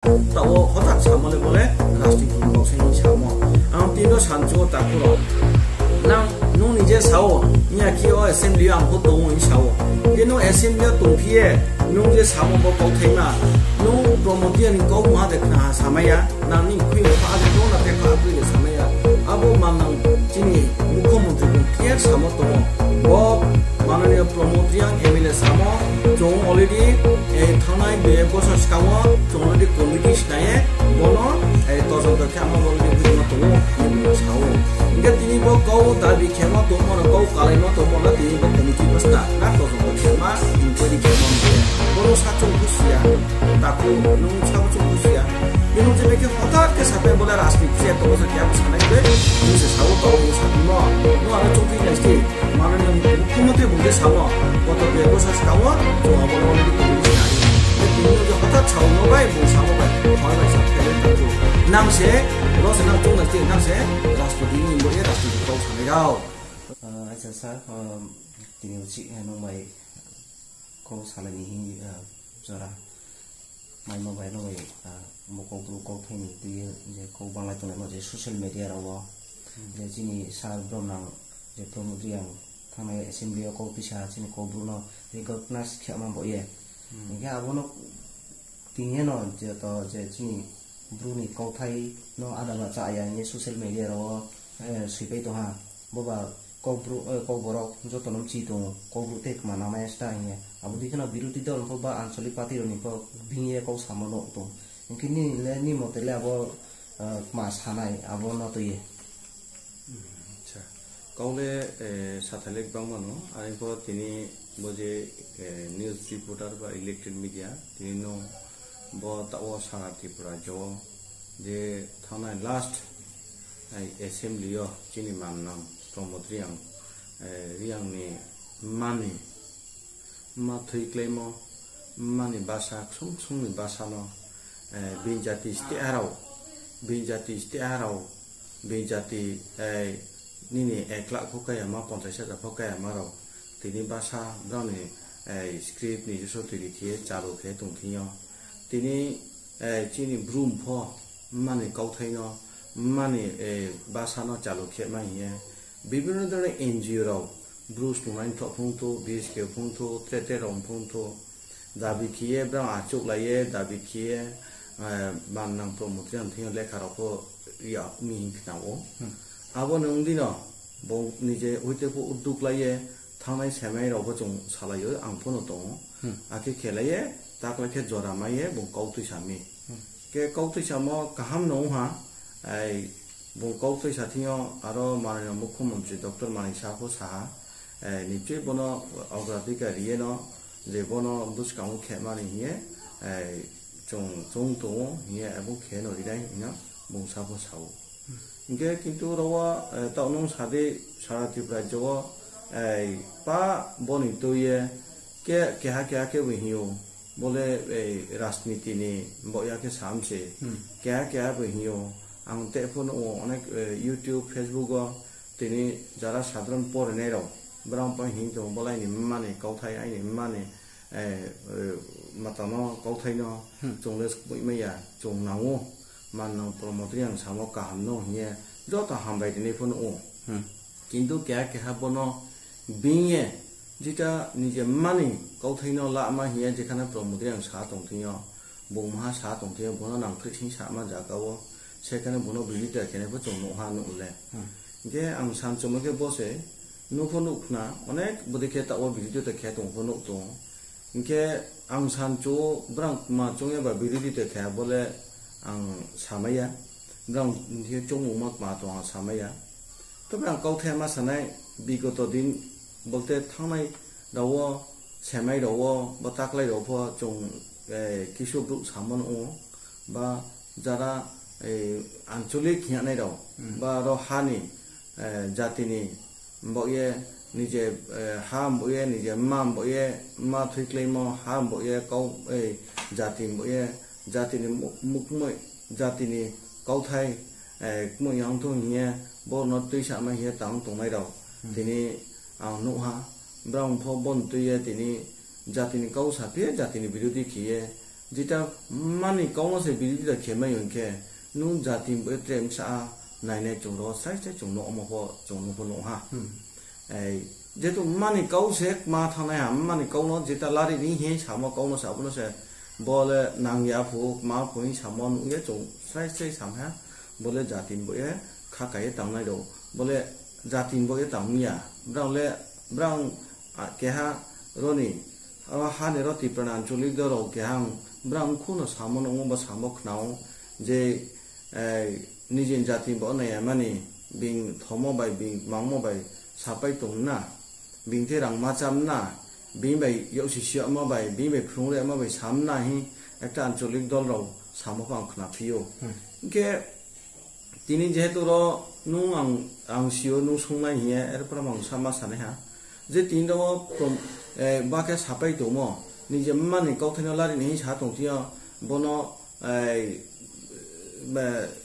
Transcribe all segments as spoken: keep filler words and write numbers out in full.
Tao hotak samole bole rajniti ni kok sai samo. Ang tino sancho takuro. Nang nung nije sao, niya ki o assembly ang ko tongo in sao. Tino assembly tongphiye, nung je samo bo kok thaima. Nung Promotriang ni kok ma de khna samaya. Nang ni khui pa de dona te pa khui de samaya. Abo manang chini mukhyamantri ni clear samo tongo. Bo Mananiya Promotriang M L A samo, chwng already, eh, thangnai dui ek bosor swkango chwng already committee swnaiye, bono, eh, todonto khe ama already buino tongo, hinwi sao. Hingkhe tini bo kau dabi khema tongmano, kau kalaima tongmano, tini bo committee bwsna na todonto khema, inquiry khema hingkhe. Bono sa chwng busia, takhuk nung sabo chwng busia. Bini je bekhe hotat khe sapai bole rajniti se tongo se kebo sanai khe, nung se sao tau nung sa timo, nung ano chwng twi nai sti. Mananiya Mukhyamantri bung je samo, koto bebosai swkango, chwng abono already committee swnai. Tei tini je hothat sao no bai, bung samo bai, hor bai sa khe le tatu. Nang se, ro se nang chwng nai se, nang se, rashtrapati ni bo ye rashtrapati kok sanai rao. Ah, acha sir, ah, tini uchi, eh, nung bai kok salai ni hini, ah, jora. Maima bai no bai, ah, bo kok bru kok thaini twi je kok banglai tongnai mo je social media rao, je chini sir brom nang je Promotriang thangnai assembly o kok tisa chini kok bru no recognize khe ma bo ye. Hingkhe abono tini no je to je chini bru ni kok thai no ada ba cha ya hingkhe social media rao, eh, swipai tongha. Boba Kokbru, eh, kokborok jotono bchi tongo, kokbru tei kwma nangmaya sta hinya. Abo dikhe no birodhi dol kok ba anchalik party rokni kok bini kok samo no tong. Hingkhe nini le, ni mote le abo, eh, kwma sanai, abo no twi. Acha. Kok le, eh, sathalik bangmano, ani pho tini bo je, eh, news reporter ba electronic media, tini no bo tao Sara Tripura jo je thanai last, eh, assembly o chini mannang Promotriang, eh, Riang ni mani ma thwi klaimo mani basa ksung ksung ni basa no, eh, bini jati ste arao, bini jati ste arao, bini jati, eh, nini ek lakh pho kaya ma, ponchas hajar pho kaya ma rao tini basa brao ni, eh, script ni jeso twi rikhe chalu khe tong thing yo. Tini, eh, chini brum pho mani kauthai no, mani, eh, basa no chalu khe ma hiye. Bibhinno dhoroner N G O rok, Bru Snungnai Mthoh phung thu, B S K phung thu, tre tre rok phung thu, dabi khiye, brang achuk laiye, dabi khiye, eh, mannang Promotriang thing lekha rok pho ya mi hin khna o. Hmm. Abo ni wng dino, bo nije uite pho uduk laiye, thangnai semai rok bo chwng salai o, ang pho no tongo. Hmm. Akhe khe laiye, tak lai khe jora maiye, bo kok twi sami. Hmm. Khe kok twi samo kaham no wng ha, ai, Bo kok twi sa thing yo aro Mananiya Mukhyamantri Doctor Manik Saha pho saha, eh, nichoi bono ogradhikar riye no je bono bwskango khe mani hiye, eh, chwng, chwng tongo hiye abo khe no rinai hino bung sa pho sao. Hinkhe kintu rogo, eh, taoh nung sadi sara Tripura rajyo o, eh, pa boni twi ye ke-, keha keha khe bo hiyo. Bole, eh, rajniti ni bo ya khe sam se. Hmm. Keha keha bo hiyo. Ang tei phano o onek, eh, YouTube, Facebook o tini jara sadharon porinai rok, borok pa hin tongo, bole aini mani kauthai, aini mani, eh, eh, matano kauthai no Hmm. chwng le swkmwi maya, chwng nango, mannang Promotriang samo kaham no hiye, joto hambai rinai phano o. Hmm. Kintu keha keha bono bini ye jeta nije mani kauthai no lama hiya jekhane Promotriang sa tong thing yo, bung maha sa tong thing yo, bono nang thik sing sama jaga o, sekhane bono birodita khe nai bo chwng nuha nuh le. Hmm. Hinkhe ang san chumui khe bo se nukho nuh khna, onek bwdwi khe tao birodita khe tong pho nuh tongo. Hinkhe ang san chu brang ma chwngya ba birodita khe bole ang samaya, brang hinkhe chwngmung ma tong ang samaya. Tobe ang kauthai ma sanai, bigoto din bolte thangnai rao, semai rao, bo taklai rao pho chwng, eh, kisu bwrwk samano wngo, ba jara, eh, ancholik hinyanai rao, Hmm. ba aro hani, eh, jatini, Mboye nije, eh, ha mboye nije ma mboye ma thwi klaimo ha mboye kau, eh, jati mboye jatini muk-, mukmui jatini kauthai, eh, kmui yang thung hiye borno twi sama hiye tang tongnai rok. Hmm. Tini ang nukha brang pho bon twiye tini jatini kau saphiye jatini birodhi khiye Jeta mani kau no se birodita khe mai hwn khe, nung jati bo tre msa a nainai chwng ro sai sai chwng no omo pho chwng no pho nung ha. Hmm. Ei, jehetu mani kau se ma thangnai ha, mani kau no jeta lari ni he samo kau no se abo no se bo le nang ya phu, ma phu ni samo nung ye chwng sai sai sam ha, bo le jati bo ye kha kai ye tang nai rw, bo le jati bo ye tang ya, brang le, brang, a, keha roni, abo hani ro Tipra ni ancholik dol rok keha ang, brang khuno samo nung bo samo khna o je, ei, nijin jati bo nai ya mani, bing thomo bai, bing mangmo bai sapai tong na, bing the rang ma cham na, bing bai yok si si ma bai, bing bai phrung re ma bai sam na hi ekta ancholik dol rok samo pho ang khna phi o. Hmm. Hingkhe tini jehetu ro nung ang, ang si o nung sung nai hiye, er pora ang sa ma sanai ha. Je tini ro prom-, eh, ba khe sapai tongmo, nije mani kau thai no lari ni sa tong thio, bono, eh, ba,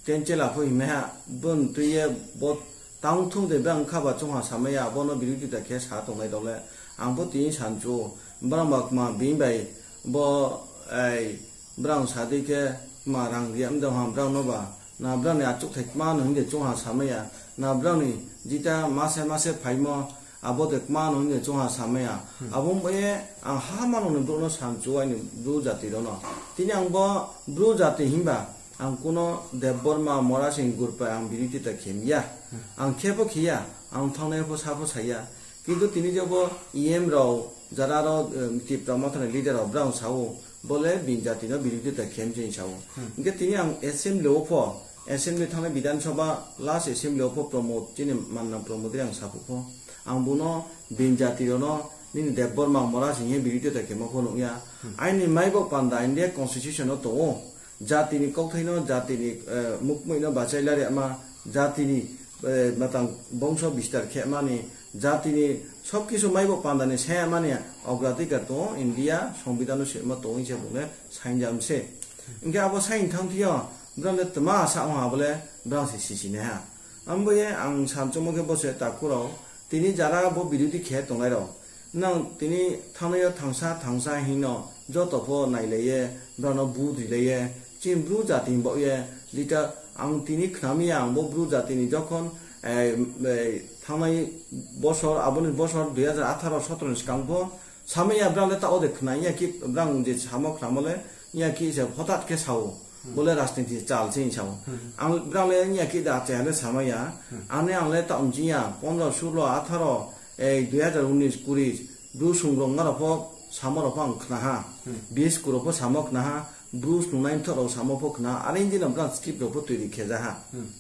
Tenchela pho himai ha, bon twi ye bo tang thung de bang kha ba chungha samai ya, bono birodita khe sa tongnai rok le. Ang bo tini san chu, brang ba kma bini bai bo, ei, brang sa di khe kma rang riya wng de ham brang no ba, na brang ni achuk thai kma no hinde chungha samai ya, na brang ni jita mase mase phaimo, abo de kma no hinde chungha samaya. Hmm. Abo wngbaye ang ha mano ni bru no san chu aini bru jati rok no. Tini ang bo bru jati himba ang kuno Debbarma, Morasing, Gurpai ang birodita khe ya. Hmm. Ang khe bo khe ya, ang thangnai pho sa pho saya. Kintu tini je bo E M rok, jara rok, em, Tipra Motha ni leader rok brang sao, bole bini jati no birodita khe mse sao. Hmm. Hingke tini ang assembly o pho, assembly thangnai Bidhan Sabha last assembly o pho Pramod, chini manna Pramod Reang sapu pho. Ang bono bini jati rok no nini Debbarma Morasing he birodita khe ma pho nung ya. Hmm. Aini mai bo panda India Constitution o tongo. Jati ni kauthai no, jati ni, eh, mukmui no bachai lari ma, jati ni, eh, matang bongso bistar khe mani, jati ni sob kisu mai bo panda ni saya mani ogratikar tongo India Songbidan o se ma tongo se bole sainjam se. Hingke abo sain thang thio, brang le tma sa ong abole brang se sisi ne ha. Ambo ye ang samchongmo khe bo se takhurok, tini jara bo birodhi khe tongnai rok. Nang tini thangnai o thangsa thangsa hino joto pho nailaiye, brano vote rilaye, chini bru jati ni baoh ye, jeta ang tini khnami ya ang bo bru jati ni jokhon, eh, eh, thangnai bosor, aboni bosor dui hajar atharo sotoro ni swkang pho, Samaya brang le ta ode khna, ya ki brang je samo khnamo le, ya ki se hotat khe sao, bole rajniti chal se sao. Hmm. Ang brang le ya ki da che le samaya, Hmm. Ane ang le ta umji ya, pondro, sulo, atharo, ei, dui hajar unis, kuri, bru sung rok ngaro pho, samo rok pho ang khna ha. Hmm. Bis kuro pho samo khna ha, bru sung nai thok rok samo pho khna, are injin brang script rok pho twi ri khe ja ha. Hmm.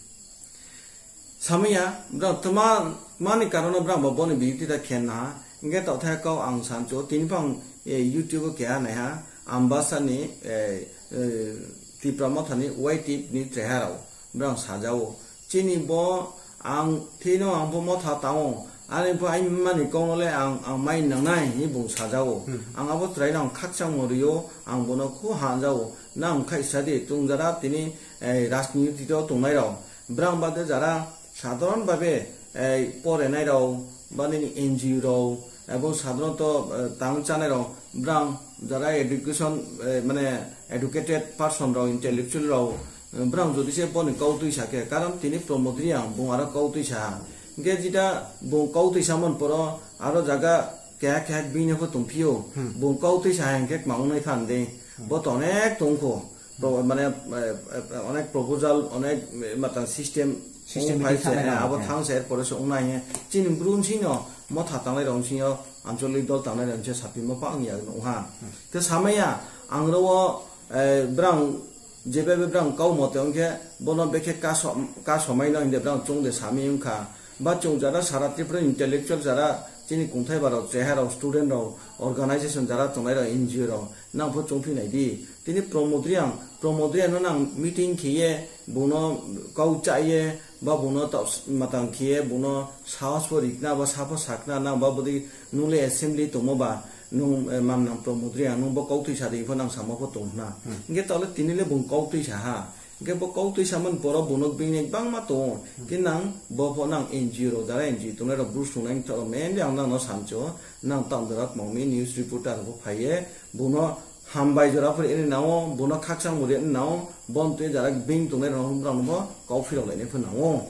Samaya, brang tma, mani karono brang bo boni biyoktita khenna ha. Hingke tokthai kau ang sancho, tini phang, eh, YouTube o keha naiha, Ambasa ni, eh, eh, Tipra Motha ni Y T F ni treha rao, brang sajao. Chini bo ang thino ang bo motha tao, ani bo ai mani kong le ang, ang mai nangnai, ni bung sajao. Hmm. Ang abo trai nang khakchang mo rio, ang bono khu hanjao. Nang khai sadi, tung jara tini, eh, rajniti to tongnai rao. Brang bade jara sadharon bhabe, eh, porenai rok, ba nini N G O rok, ebong sadharonto, eh, tang chanai rok, brang jara education, eh, mane educated person rok, intellectual rok, eh, brang jodi se boni kau twi sa khe, karon tini Pramod Reang bung aro kau twi sa ha. Hingke jeta bung kau twi sa mon poro aro jaga keha keha bini pho tong phio, Hmm. bung kau twi sa ha hingke kma wngnai phan de, Hmm. bo to onek tong kho. Pro-, mane, eh, eh, onek proposal, onek, eh, mata system System ong phai khe se, thangnairok, eh, abo eh. Thang se, er pore se ong nai, eh. Chini bru sino motha tangnai rok sino, ancholik dol tangnai rok se sapima pa ang ya no ha. Hmm. Te samaya, ang ro, eh, brang, jebe be brang kau mote ong khe, bono bekhe kaso-, kasomai no hinde brang chong de sami ong kha. Ba chwng jara sara Tripura intellectual jara chini kungthai ba rok, cheha rok, student rok, organization jara tongnai rok, N G O rok, nang pho chong phi nai di. Tini Pramod Reang, Pramod Reang no nang meeting khiye, bono kau chaye, ba bono ta-, matang khiye, bono sahos pho rikna, ba sapho sakna, nang ba bwdwi nung le assembly tongmo ba, nung, eh, man nang Pramod Reang, nung bo kau twi sa di pho nang samo pho tong khna. Hmm. Hingke tole tini le bung kau twi sa ha. Hingke bo kau twi samani poro bono bini bangma tongo. Hmm. Ke nang bo pho nang N G O rok, jara N G O tongnai rok bru sungnai thok rok mainly ang nang no samcho, nang tang dora kmang mi news reporter bo phaiye, bono hambai jora phuri ini nango, bono khakchang muri ini nango, bon twi jara bing tongnai rok no bo kau phirok lainai phano nango.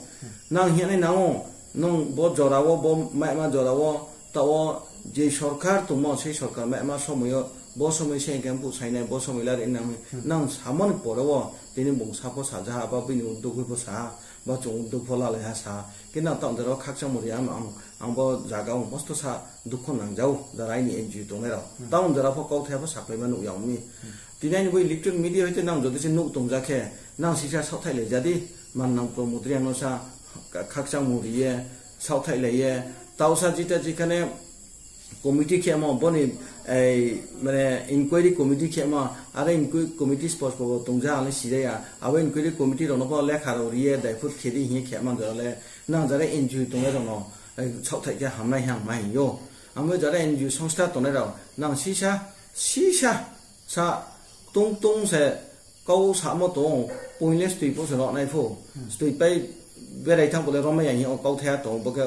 Nang hiyanai nango, nong bo jora o bo maima jora o ta o je sorkar tongmo sei sorkar maima somoi o bo somoi se hingke busainai bo somoi lari nang nang samoni pore o tini bung sapo sajaha ba bini uddog oi bo saha ba chwng uddog pho lalai ha sa ke nang ta jora o khakchang muri ang ang bo jaga o mosto sa dukho nangjao jara ini N G O tongnai rok ta jora pho kok thai pho saklai ma nuk ya ong mi. Tini ani bo electronic media hoite nang jodi se nuk tong ja khe nang sisa saothai lai jadi man nang Pramod Reang no sa khakchang muri ye saothai lai ye tausa jita jikhane committee khemo boni ei mane inquiry committee khemo are inquiry committee spos po tongja ale sijaya abo inquiry committee rono po lekha ro riye daiput khedi hiye khema jale nang jare N G O tongnai rono saothai khe hamnai hang mai yo amo jare N G O songsta tongnai rok nang sisa sisa sa tung tung se kau samo tong puinle stui po se rok nai pho stui pai berai thang pole romai yang o kau thaya tong bo khe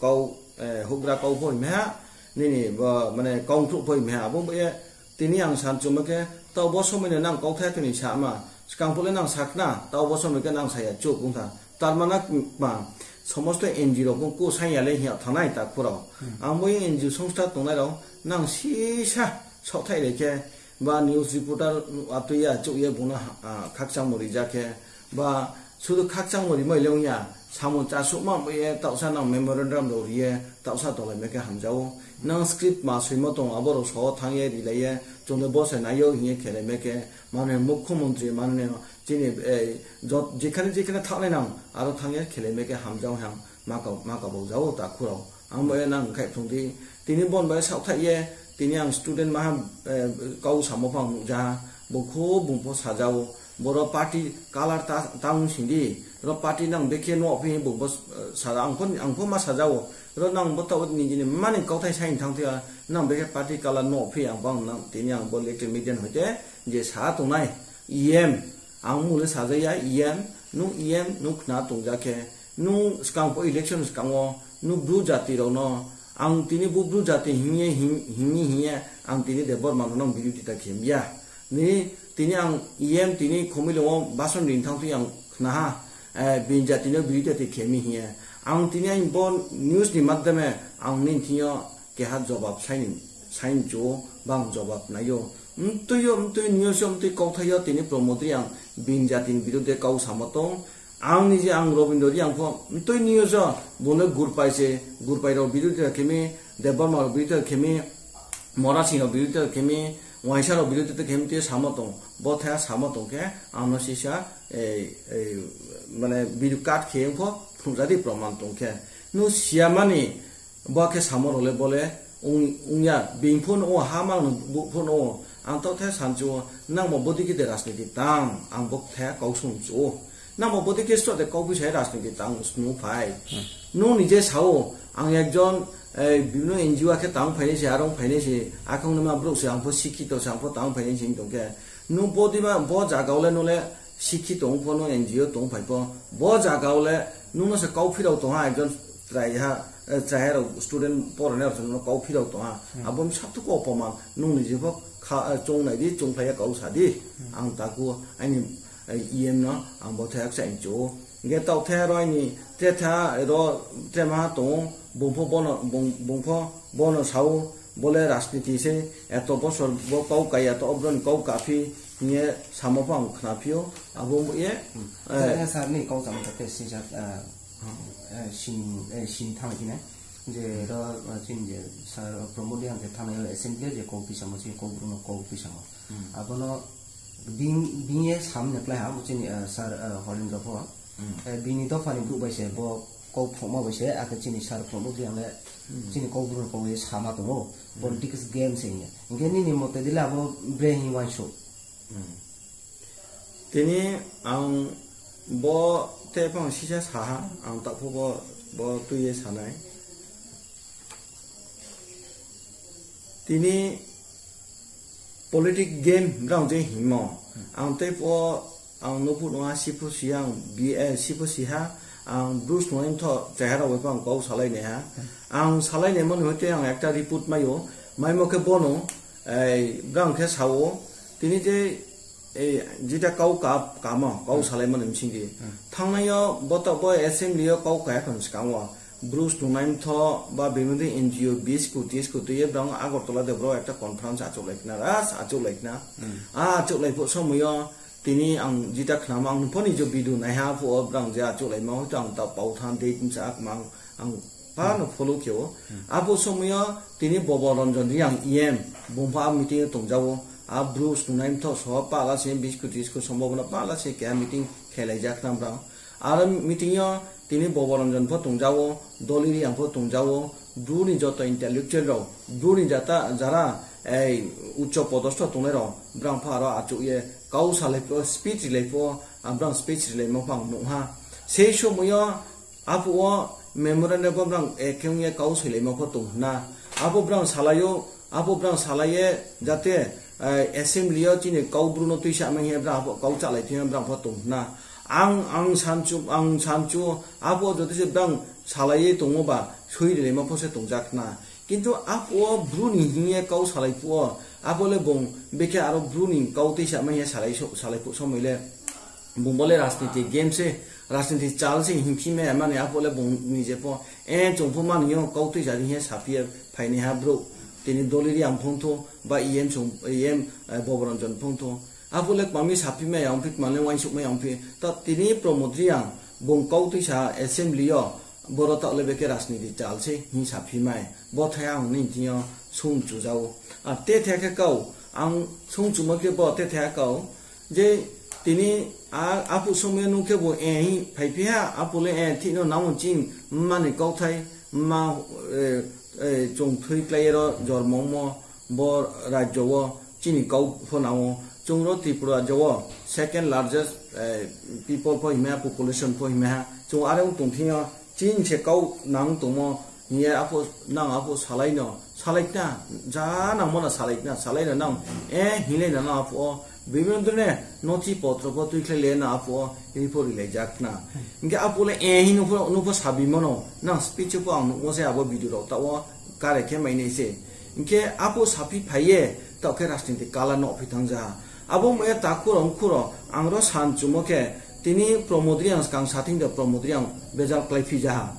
kau hugra kau phoi meha nini bo mane kau thuk phoi meha abo ye tini ang san chuma khe tau bo somoi nang kau thaya tini sama skang pole nang sakna tau bo somoi khe nang saya chuk wngkha tarmana ma somosto N G O rok ko sanya le hiya thanai ta khurao ang bo N G O songsta tongnai rok nang sisa saothai le khe ba news reporter atwi ya chuk ye bono khakchang muri ja khe ba sudu khakchang muri mai le wngya samung chasukma ye tausa nang memorandum rok riye tausa tolai meke hamjao nang script ma swimo tong abo rok so thang ye rilai ye chwngno bosai naio hiye khelai meke mane mukhyamantri mane chini jekhane jekhane thangnai nang aro thang ye khelai meke hamjao hang maka maka bo jao ta khurao ang bo nang khai phung di tini bon bai saothai ye tini ang student maha kau samo phang nukja bung kho bung pho sajao. Boro party color ta tang sindi ro party nang bekhe no phi bung bo saja ang pho ang pho ma sajao ro nang bo tao ni jini mani kauthai sai thang thia nang bekhe party color no phi ang bang nang tini ang bo electric media hoite je sa tongnai E M ang mule sajaya E M nung E M nung khna tongja khe nung skang po election skango nung bru jati rokno ang tini bo bru jati hingye hingye hingye ang tini Debbarma no nang birodita khemya. Ni tini ang E M tini khomilongo bason rin thang twi ang khnaha, eh, bin jatino birodita twi khemi hiya. Ang tini ang bo news ni madhyame ang nin thinyo keha jobab saini, saini chuo bang jobab nayo. Mtwi yo, mtwi news yo, mtwi kauthai yo tini Pramod Reang ang bin jatini birude kau samo tong. Ang ni je ang Robindra Reang ang pho mtwi news yo, bole gurpai se, gurpai rok birodita khemi, Debbarma rok birodita khemi, Mora Singh rok birodita khemi, Waisa rok birodita khemi tei samo tong. Bo thaya samo tong khe ang no sisa, ei, ei, mane video cut khe ang pho phunukjadi proman tong khe. No siya mani bo khe samo rok le bole wng, wngya. Bini phone o ha mang no bo phone o. Ang to the sanchu nang bo bodi khe de rajniti tang ang bo the kau sung chu. Nang bo bodi khe sro de kau phi sai rajniti tang snu phai. Nung ni je sao ang ekjon, eh, bibino N G O khe tang phainai se, arong phainai se, akhong nama brok se, ang pho sikhito se, ang pho tang phainai se wng tong khe. Nung bodi ma bo jaga o le nung le sikhito wng pho, nung N G O tong phai pho. Bo jaga o le nung no se kau phirao tong ha, ekjon trai ha, eh, trai ha rok student porane rok se nung no kau phirao tong ha. Abo wng sa tu ko poma nung ni je pho kha, eh, chong nai di, chong phlai ya kau sa di. Ang taku aini, eh, E M no ang bo thaya ksa inchu. Hingke tokthai aro aini tretha ro tremaha tongo, bungpho bono, bung-, bungpho bono sao, bole rajniti se eto bosor bo kau kaiya to obroni kau kaphi hinye samopho ang khnaphio, abo wngye, eh, Sir ni kau chama khe sijak, ah, eh, sin, eh, sin thang khe nai. Je ro, ah, chini je Sir Pramod Reang khe thang assembly je kau pisamo, chini kau brumno kau pisamo. Abono bini, bini samni klai ha, chini, ah, Sir, ah, Holendra pho. Eh, bini dophani brouh bai se bo kok phokma bai se, akhe chini Sir Pramod Reang le chini kok brouh no kok ye sama tongo, politics game se hinya. Hinkhe nini mote dile abo bre hin wansuk? Tini ang bo tei phang sisa saha, ang takhuk bo, bo twi ye sanai. Tini politic game brang je himo. Ang tei po ang nophu no ha siphu si ang bi, eh, siphu si ha ang Bruce no imtho chehara bai ang kau salai ne ha. Ang salai ne mani hoite ang ekta report mayo. Maimo khe bono, eh, brang khe sao, Tini je, eh, jeta kau ka-, kamo, kau Hmm. salaimani bisingdi. Hmm. Thangnaio boto bo assembly o kau kaya khon swkango. Bru snungnai mtho ba bimodi N G O bis koti, tis koti ye brang Agartala de bro ekta conference achuk laikna, ras achuk laikna. Hmm. A achuk laipo somoyo tini ang jeta khnama ang phoni jo video naiha pho brang je achuk laima hoito ang ta pau than date msa ak mang ang pa no follow keo. Hmm. Apo somoyo tini Bobo Ranjan Reang E M bungpha meeting tongjawo. A bru snungnai mtho so pala se bis koti, tis koti sombobona pala se kaya meeting khelai jak nam brang. Aro meeting yo tini Bobo Ranjan pho tongjawo, Doliri ang pho tongjawo, bru ni joto intellectual rok, bru ni jata jara ei uccho podosto tongnai rok, brang pho aro achuk ye kau salai pho, speech rilai pho, ah, brang speech rilai ma pho ang nukha. Sei somoyo apo o memorandum pho brang ekhe wngye kau soilai ma pho tong hna. Apo brang salaio, apo brang salai ye jate, eh, assembly o chini kau bru no tuisa ma hiya brang apo kau chalai thima brang pho tong hna. Ang, ang sanchu, ang sanchu, abo jodi se bang salai tongo ba, soi rilai ma pho se tongjak na. Kintu abo bru ni hiye kau salai phuo, abo le bung bekhe aro bru ni kau tei sa ma hiya salai so-, salai phuo somoi le. Bung bo le rajniti game se, rajniti chal se himphime mani abo le bung ni je pho, eh, chung pho mani yo kau tei sa hiya saphiya phaini ha bru. Tini Doliri ang phung tho, ba E M sung, E M, eh, Boboranjan phung tho. Aphulek mami saphi mai ang phi, mane wain suk mai ang phi. Ta tini Pramod Reang bung kau twi sa assembly o, boro ta le beke rajniti chal se hin saphi mai. Bo thaya ang ni thio sung chujao. A te thaya khe kau, ang sung chuma khe bo te thaya kau. Je tini a, aphu somoi nung khe bo e hi phai phi ha, aphu le e thino namo ching mani kau thai ma, eh, eh, chung thwi klai ro jor mong mo. Bo rajyo o chini kau pho nango. Chwng ro Tripura rajyo o second largest, eh, people pho himya, population pho himya ha. Chwng are wng tong thing yo, chini se kau nang tongmo, hiye apho, nang apho salai no, salai kna, ja nang mo na salai kna, salai no nang, eh, hinlai no nang apho o, bibino dine, nothi potro pho twi khlai le na apho o, ri pho ri lai jak na. Hinkhe apho le, eh, hin nupho, nupho sabi mono, nang speech pho ang nukmo se abo video rok ta o, kare khe mainai se. Hinkhe apo saphi phaiye, tao khe rajniti kala no phi thangja. Abo maya takhuro mkhuro, ang ro san chumo khe, tini Pramod Reang skang sathing de Pramod Reang bejal klai phi jaha.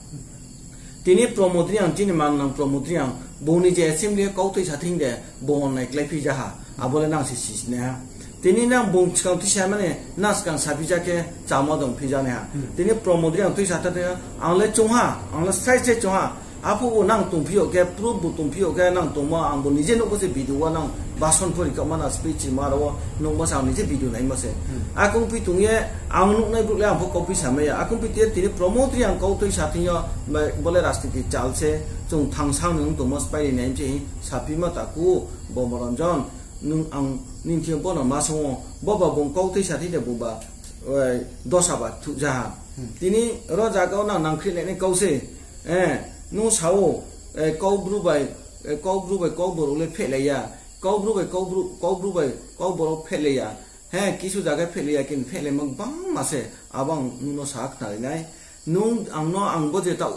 Tini Pramod Reang chini mannang Pramod Reang, bongni je assembly kau twi sathing de, bo onnai klai phi jaha. Abo le nang se sisne ha. Tini nang bung skang twi sa mane, nang skang saphi ja khe chama dong phi jane ha. Hmm. Tini Pramod Reang twi sa thate, ang le chungha, ang le sai sai chungha. Apo bo nang tongphio khe, proof bo tongphio khe, nang tongma ang bo nije nukgo se video o nang bason phori kama na speech rima ro nukma sa ang nije video naima se. Hmm. Akung pi tongye ang nuknai buk le ang pho kau pi samaya. Akung pi tiye tini Pramod Reang kau twi sathing yo, ba, bole rajniti chal se, chung thang sang nung tongma spai ri nai se saphi ma taku Bomoranjan nung ang ning thio bono ma songo, bo ba bung kau twi sathing de bung ba, eh, dosa ba thu jaha. Hmm. Tini ro jaga o nang nang khri nai kau se, Eh, nung sao, eh, kau bru bai, eh, kau bru bai kau borok le phehlaiya. Kau bru bai kau bru, kau bru bai kau borok phehlaiya. He, kisu jaga phehlaiya, kin phehlaima bangma se, abo ang nungno sa khnarinai. Nung angno ang bo je ta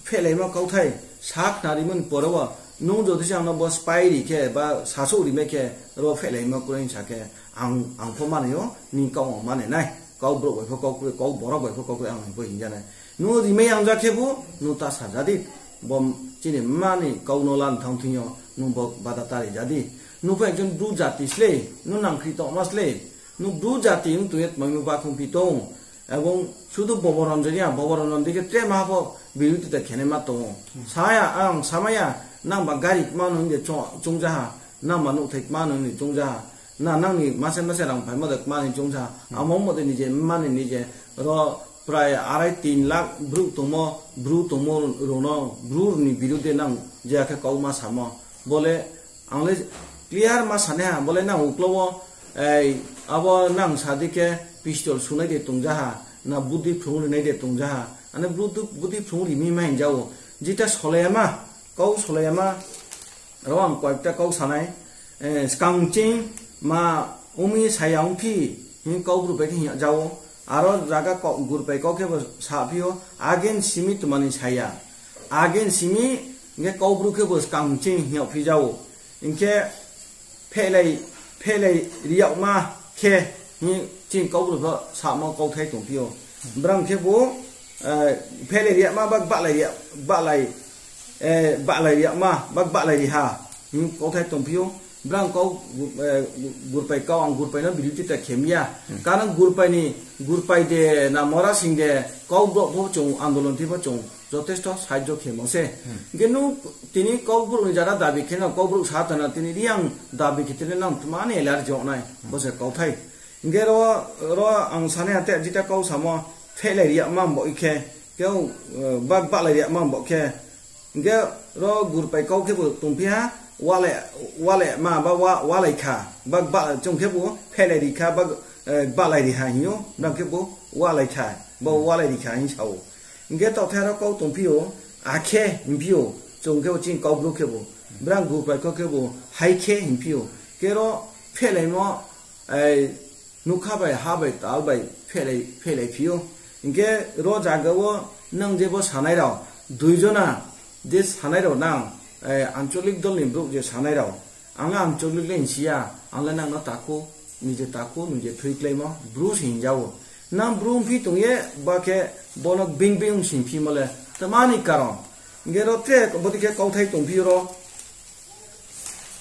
phehlaima kauthai sa khnarimun pore o, nung jodi se angno bo spai ri khe ba sasu ri mai khe, ro phehlaima kwrwi sa khe, ang, ang pho manio, ni kau ang mane nai. Kau borok bai pho kau kwrwi, kau borok bai pho kau kwrwi, ang bo hinjanai. Nung rimai yang ja khe bo, nung ta sa jadi. Bo chini mani kau no lan thang thing yo, nung bo bada tari jadi. Nung pho ekjon bru jati sle, nung nang khri tongma sle. Nung bru jati wng tong ye tongma ba khung pi tong. Ebong sudu Boboranjan ya, Boboranjan dike tre ma bo biru tita khene ma tongo. Saya, ang samaya, nang ba gari ma nung de chong, chong jaha, nang ba nuk thai ma nung ni chong jaha. Na nangni mase mase rang phaima de mani chungsa, Hmm. amo mode nije mani nije ro prai arai tin lakh bru tongmo, bru tongmo rono, bru ni birude nang je khe kau ma samo. Bole ang le clear ma sane ha, bole nang uklobo ei abo nang sadi khe pistol sunai de tongjaha, na budi phrung rinai de tongjaha, ane budi, budi phrung rimi ma hinjao, jita solayama, kau solayama, Aro ang koyekta kok sanai, eh, skang ching ma umi saya ongphi, hin kok rupai khe hinjao. Aro jaga kok gurpai kok khe bo saphio, agen simi twmani saya. Agen simi hingke kok bru khe bo skang ching hinjao phijao. Hingke phelai phelai riyakma khe, hmm, chini Kokborok pho samo kauthai tongphio. Brang khe bo, eh, phelai riyakma ba bahlai riyak, bahlai, eh, bahlai riyakma ba bahlai riha, hmm, kauthai tongphio. Brang kau, eh, Gurpai kau, ang Gurpai no biruti ta khemya. Karon Gurpai ni, Gurpai de na Mora Singh de, Kokborok pho chwng andolon thi pho chwng jotesto sahajyo khemo se. Hwnkhe nuk tini Kokborok ni jara dabi khe no, Kokborok sa tana tini Riang dabi khe tini nang tmani elar joknai, bo se kauthai. Hwnkhe ro, ro ang sanai ate jita kau samo phelai riya mambo ikhe, keu, eh, bak bahlai riya mambo khe. Hwnkhe ro Gurpai kau khe bo tongphiha, walai, walai ma ba wa-, walai kha, bak ba, chwng khe bo phelai ri kha, bak, eh, bahlai ri ha hinyo, brang khe bo walai kha, bo walai ri kha hin sao. Hwnkhe tokthai aro kau tongphio, akhe hinphio, chwng khe bo chini Kokborok khe bo, brang Gurpai kau khe bo, hai khe hinphio, khe ro phelaimo, eh, nukha bai, ha bai, tal bai phelai, phelai phio. Hwnkhe ro jaga o nwng je bo sanai rok, dui jona je sanai rok nang, eh, ancholik dol ni borok je sanai rok, Ang le ancholik le hinsiya, ang le nang no taku, nije taku, nije thwi klaimo, bru se hinjao. Nang bru wngphi tongye, ba khe bono bing bing wng singphi mole, tamani karon. Hwnkhe ro trek, bodi khe kauthai tongphi ro,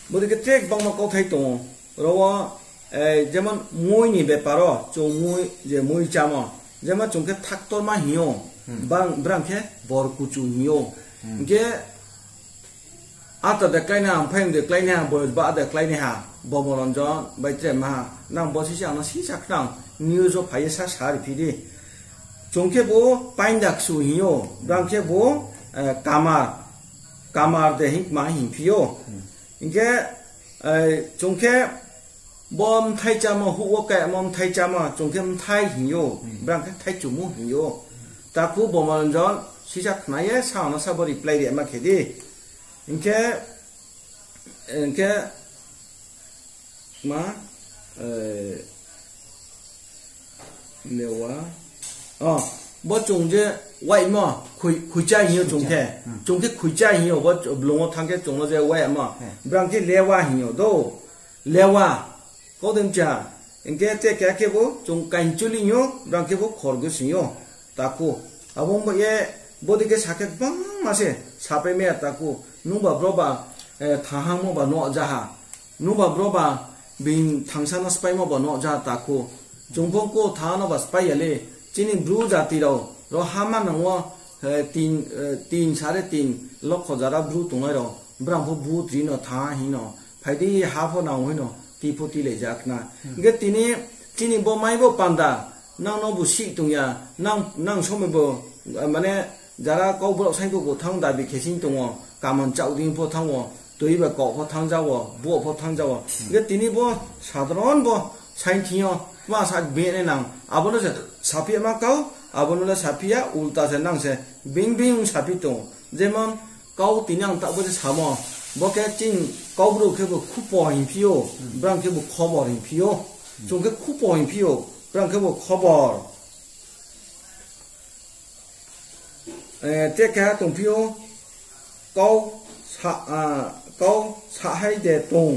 bodi khe trek bangma kauthai tongo. Ro o, eh, jemon mui ni beparo, chwng mui, je mui chamo, jemon chwng khe thaktor ma hinyo, bang, brang khe bor kuchu hinyo. Hwnkhe Ata de klaini ha, ang phai de klaini ha, boyos ba de klaini ha, Bomoranjan bai tre ma ha, nang bo sisi ano sisa khnang, news o phai sa sa ri phidi. Chwng khe bo paindak su hinyo, brang khe bo, eh, kamar, kamar de hing ma hing phiyo. Hingkhe, eh, chwng khe Bo mthai chama, huo kaimo mthai chama, chwng khe mthai hinyo, brang khe thai chumu hinyo. Taku Bomoranjan sisa khnaye sa ono sabo reply rema khedi. Hingkhe, hingkhe ma, eh, lewa. Oh, bo chwng je waimo, khui-, khuicha hinyo chwng khe. Chwng khe khuicha hinyo, bo ch-, blongo thang khe chwngno je waimo. Brang khe lewa hinyo do. Lewa, kodem cha, hingke te kya kebo, chwng kainchuli nyo, brang kebo khorgo sinyo, tako. Abo mo ye, bodi ke sakhe bangma se, sapai meya tako. Nungba broba, eh, thahang mo ba no jaha. Nungba broba, bin thangsa no spai mo ba no jaha tako. Chwng bong ko tha no ba spai yale, chini bru jati rao, ro hama nangwa, eh, tin, eh, tin sare tin, lokho jara bru tongnai rao. Brang pho but rino tha hino, phaidi ha pho nang hino, ti pho ti lai jak na. Hingke tini, chini bo mai bo panda, nang no bo si tongya, nang, nang somoi bo, ah, mane, jara kok borok sai bo bo thang dabi khesing tongo, kaman chau ding pho thango, twi ba kok pho thang jago, bo pho thang jago. Hingke tini bo sadharon bo sai thio, ma sa be ne nang, abo no se saphi ma kau, abo no le saphi ya, ulta se nang se bing bing saphi tongo. Jemon, Kau tini ang tabuk je samo, bo khe chini kau bru khe bo khupo hinphio, brang khe bo khobor hinphio, chwng khe khupo hinphio, brang khe bo khobor. Eh, te khe tongphio, kau sa, ah, kau sahai de tong,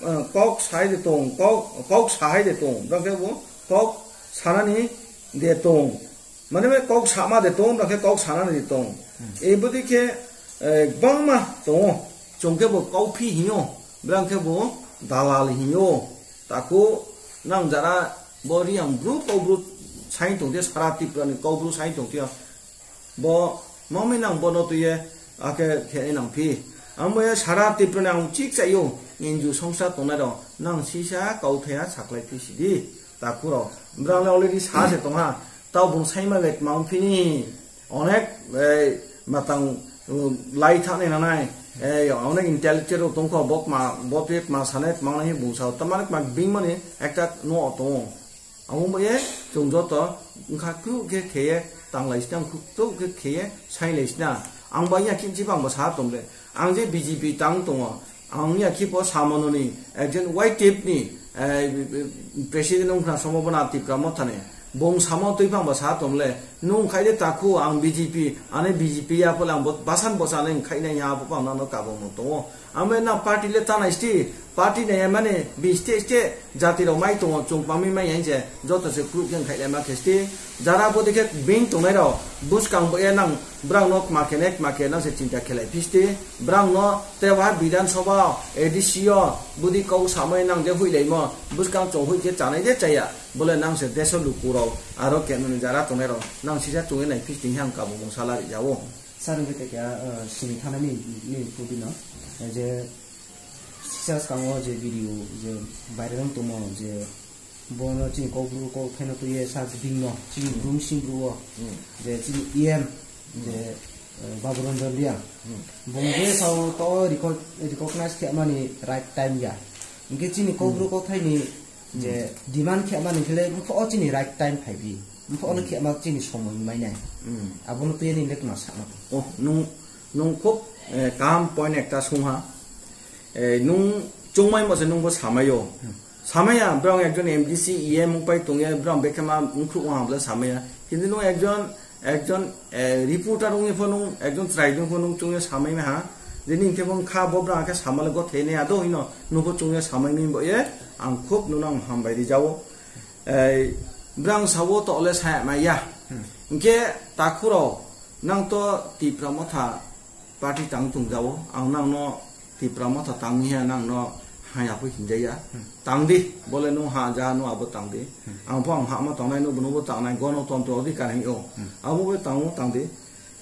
ah, kok sahai de tong, kok, kok sahai de tong, brang khe bo kok sanani de tong. Mane bai kok sama de tong, bwrang khe kok sana de tong. Ei bwdwi khe, eh, bangma tongo. Chwng khe bo kauphi hinyo, bwrang khe bo dalal hinyo. Tako nang jara bo Riang bru kok bru sai tong de, sara Tripura ni kok bru sai tong de. Bo mami nang bono twiye akhe khe nang phi. Ang bo sara Tripura ni ang chik chayo, N G O songsa tongnai rok nang sisa kauthaya saklai phi sidi. Takhurok. Bwrang le already sa se tongha. Tao bung saima le tma phini. Onek, eh, matang, um, lai thani nanai. Eh, onek intellectual rok tongkho, bok ma, botwe tma sanai tma nai bung sao. Tamani tma bing mani ekta no tongo. Amo bo ye, chung joto, wngkha kru khe kheye, tanglai sina, kru khe kheye, sailai sina. Ang ba ya kimchi bang ba sa tong le. Ang je B J P tang tongo. Ang ya khipo samononi ekjon Y T F ni, eh, president wngkha Sombhabona Tipra Motha ni. Bung samo twi phang ba sa tong le. Nung khai de takhu ang B J P, ane B J P ya pole ang bot-, basan bosa ane khai na ya pho ang nang no kabo mo tongo. Amo na party le tanai sti, Party nai mani bini state state jati rok mai tongo, chwng pamwi mai ya hinse joto se group khe khai lama khe sti. Jara bodi khe bini tongnai rok bwskang bo e nang brang no kma khe ne kma khe nang se chinta khelai phisti. Brang no te wa Bidhan Sabha, A D C o budi kok samai nang je hui laimo, bwskang chwng hui khe chanai je chaya, bole nang se deso luku rok aro khe nang jara tongnai rok nang sisa chwngwi nai phisti hang kabo mung sala ri jao. Sir, hwnkhe tei keha, uh, sini thana ni, ni pudi no, eh, je sisa skango je video je viral wng tongmo je bono chini kokbru kok thaino twiye sa bini no chini brum sing bru o Hmm. je chini E M je, uh, Babu Ranjan Reang Hmm. bung je sao to reco-, recognize khe mani right time ya. Hwnkhe chini kokbru kok thaini je demand khe mani khe le, o chini right time phai bi. Bo no khe ma chini somoi mai nai. Hmm. Abono twi ni le kma sa ma. Oh, nung, nung khub, eh, kaham point ekta sung ha. Eh, nung chungmai mo se nung bo samai o. Hmm. Samai ya, brang ekjon M D C, E M wng pai tong ya, brang bekhe ma wng khuk wng ha bole samai ya. Kintu nung ekjon, ekjon, eh, reporter wngwi pho nung, ekjon chwrai wngwi pho nung chung ya samai ma ha. Je nini khe bo wng kha, bo brang khe sama le go thei ne ya do hino, nung pho chung ya samai mi bo ye, ang khub nung no ang hambai ri jao. Ei, brang sao to le saya ma ya. Hmm. Hwnkhe takhurok, nang to Tipra Motha party tang tong jao, ang nang no Tipra Motha tang ya nang no haya pho hinja ya. Hmm. Tang di, bole nung ha ja no abo tang di. Hmm. Ang pho ang ha ma tang nai no bo no bo tang nai, gono tontro odhikar hing o. Hmm. Abo bo tang o tang di.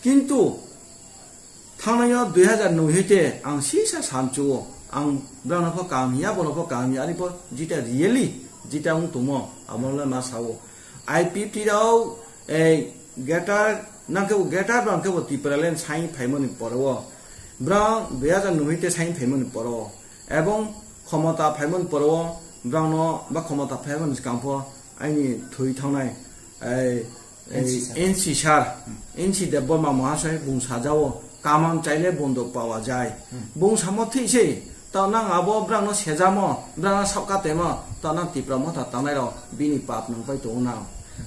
Kintu thangnai o dui hazar noi hoite ang sisa samchuo, ang brang no pho kaham hiya, bono pho kaham hiya, ani pho jita really jita wng tongmo, amo le ma sao. I P F T rao, ei, greater, nang khe bo greater brang khe bo Tipraland sai phaimani poro o. Brang dui hazar noi hoite sai phaimani poro o. Ebong khomota phaimani poro o, brang no ba khomota phaimani skang pho aini thwi thangnai, ei, N C sir. N C sir, N C Debbarma Mahasai bung sajao, kamang chaile bondo pawa jai. Hmm. Bung samo thik se, tao nang abo brang no sejamo, brang no sabka temo, tao nang Tipra Motha tangnai rok bini pap nang pai tongo nang.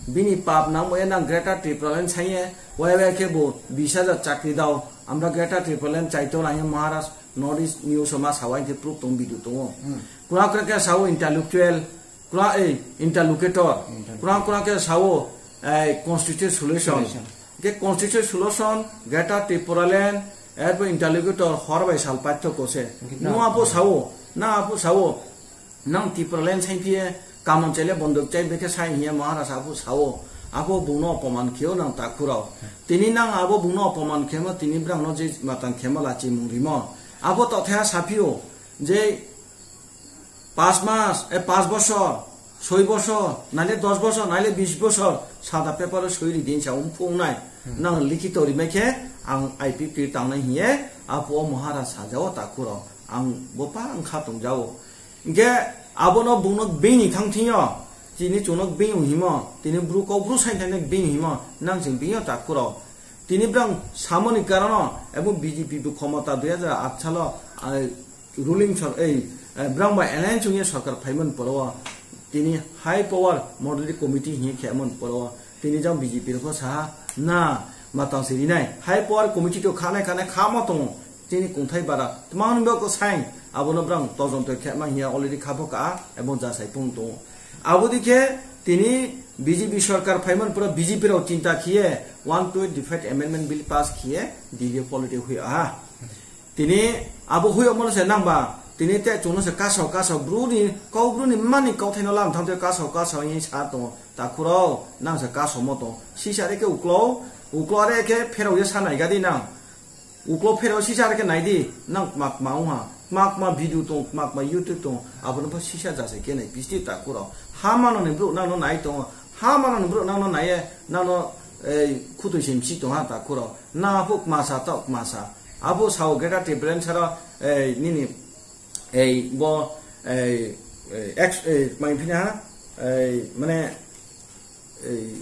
Bini pap nang bo e nang Greater Tipraland saiye, wai wai khe bo bis hajar chakri dao, amra Greater Tipraland chaito lang ye Maharaj North East News o ma sawai khe proof tong video tongo. Hmm. Kura kura khe sao intellectual, Kura, ei, interlocutor. Interlocutor. Kura kura khe sao, ei, constitutional solution. Solution. Ke constitutional solution, Greater Tipraland, erpor interlocutor, hor bai sal paithoko se. Nang apo sao, nang apo sao, nang Tipraland sai phiye, kamon chaile bondok chai bekhe sai hiya Maharaj apo sao. Apo bungno opoman kheo nang takhurao. Tini nang abo bungno opoman khemo, tini brang no je matang khemo lachi mung rimo. Abo tothe ha saphio, je Pas mas, e, pas bosor, soi bosor, naile dos bosor, naile bis bosor, sada paper o soi ri din sa umphung nai. Hmm. Nang likhito rimai khe, ang I P F T tangnai hiye, apo o Maharaj sajao takhuro, ang bopa ang kha tongjao. Hingke abono bungno bini thang thingyo, tini chungno bini himo, tini bru kok bru sai thangni bini himo, nang ching bini takhuro. Tini brang samoni karono, ebo B J P bo khomota dui hajar aat salo, ah, ruling sor-, ei, eh, brang bai alliance wngya sorkar phaimani poro o, tini high power model committee hinkhe khaimani poro o, tini jang B J P rokho saha na matang se rinai. High power committee to khanai khanai khamo tongo, tini kungthai bara. Tmang nungbo ko sai, abono brang tojon to khaima hiya already khapo ka, ebong jasai pung tongo. Abodi khe tini B J P sorkar phaimani poro B J P rok chinta khiye one twenty-five amendment bill pass khiye D D A polity hui aha. Tini abo hui omono se nangba, tini te chungno se kaso kaso bruni kau bruni mani kau thaino lam thangte kaso kaso yin sa tongo. Takhuro nang se kaso moto. Sisa re khe uklo, uklo re khe pherok ye sanai gadi nang. Uklo pherok sisa re khe nai di, nang kma kma wngha, kma kma video tong, kma kma YouTube tong, abono pha sisa jasai khe nai pisti takhuro. Ha mano ni bro nang no nai tongo, ha mano ni bro nang no nai ye, nang no, eh, khutui se msi tong ha takhuro. Na pho kma sa to kma sa. Abo sao Greater Tipraland sara, eh, nini, eh, bo, eh, eh, ex, eh, mai phina ha, eh, mane, ei,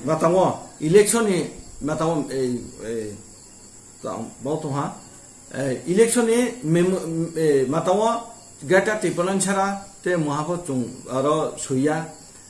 matango election ni matango, ei, ei, tang-, bo tongha, ei, election ni mem-, ei, matango Greater Tipraland sara te muhabo chung aro suya,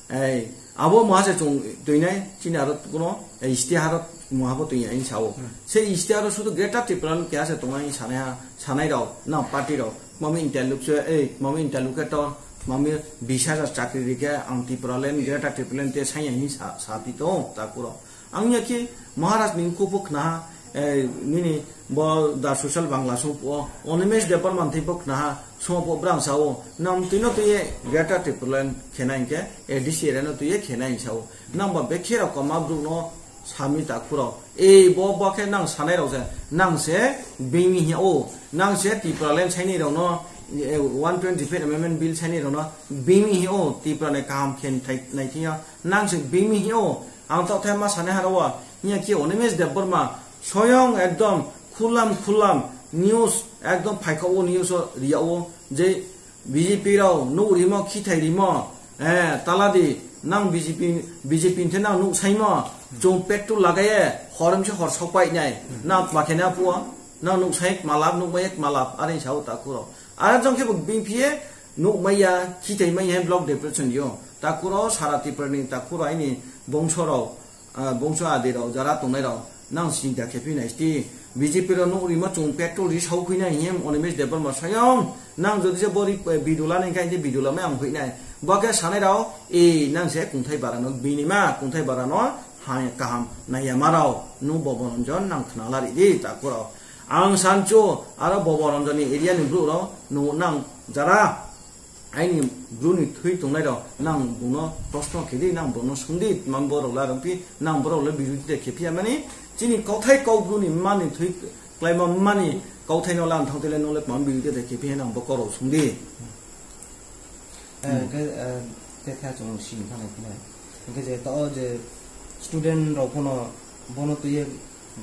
ei, abo muha se chung tuinai chini aro kuno, ei, istiharo muhabo tuinai sao. Hmm. Se istiharo sudu Greater Tipraland kya se tongnai sanai ha, sanai rao, na party rao. mami interlocutor, eh, mami interlocutor, mami bis hajar chakri rikhe ang Tipraland, Greater Tipraland te sanya hini sa, sa pi to, ta kuro. Ang ya ki Maharaj ni khupo khna, eh, nini bo The Social Bangla song po, Animesh Debbarma thwi po khna, song po brang sao, nam tino to ye Greater Tipraland khena inke, A D C area no to ye khena in sao. Nang ba bekhe rok ma bru no sami ta khuro. Ei bo, bo khe nang sanai rok se, nang se bini hi o, nang se Tipraland saini rok no, eh, one twenty-five amendment bill saini rok no bini hi o, Tipra ni kaham khe nai thing ya, nang se bini hi o, ang tok thai ma sanai haro wa, hiya ki Animesh Debbarma, soyong ekdom khulam khulam news, ekdom phaikha o news o riya o, je B J P rok nuk rimo, khithai rimo, eh, taladi, nang B J P, B J P ni nang nuk saimo, chung petrol lagaye, horom se hor sokpai nai, nang tma khe na puo, nang nuk sai malap, nuk bai malap, are sao ta khuro. Are jong khe bo bini phiye nuk maya, khithai maya, block depression yo. Ta khuro, sara Tripura ni ta khuro, aini bongso rok, ah, bongso adi rok, jara tongnai rok, nang sinta khe phi nai sti. B J P rok nuk rima chung petrol ri sau khui nai him, Animesh Debbarma sayong, nang jodi se bori, eh, bidula nai khe, bidula mai ang hui nai. Bo khe sanai rok, e, nang se kungthai bara no, bini ma kungthai bara no, hai kaham nai ya ma rok, nu bo boronjon nang khna lari di, ta khuro. Ang sancho, aro bo boronjon ni area ni bru rok, nu nang jara, aini bru ni thwi tongnai rok, nang buno proshno khe di, nang buno sung di, tma borok la rwng phi, nang borok le birodita khe phiya mani, chini kauthai kau bru ni mani thwi klaima mani kauthai no lan thang tele nole tma birodita khe phiya nang bo korok sung di. Eh, Hmm. ke, eh, te kha chung sini thang nai. Hingke je to je student rok phano bono twi ye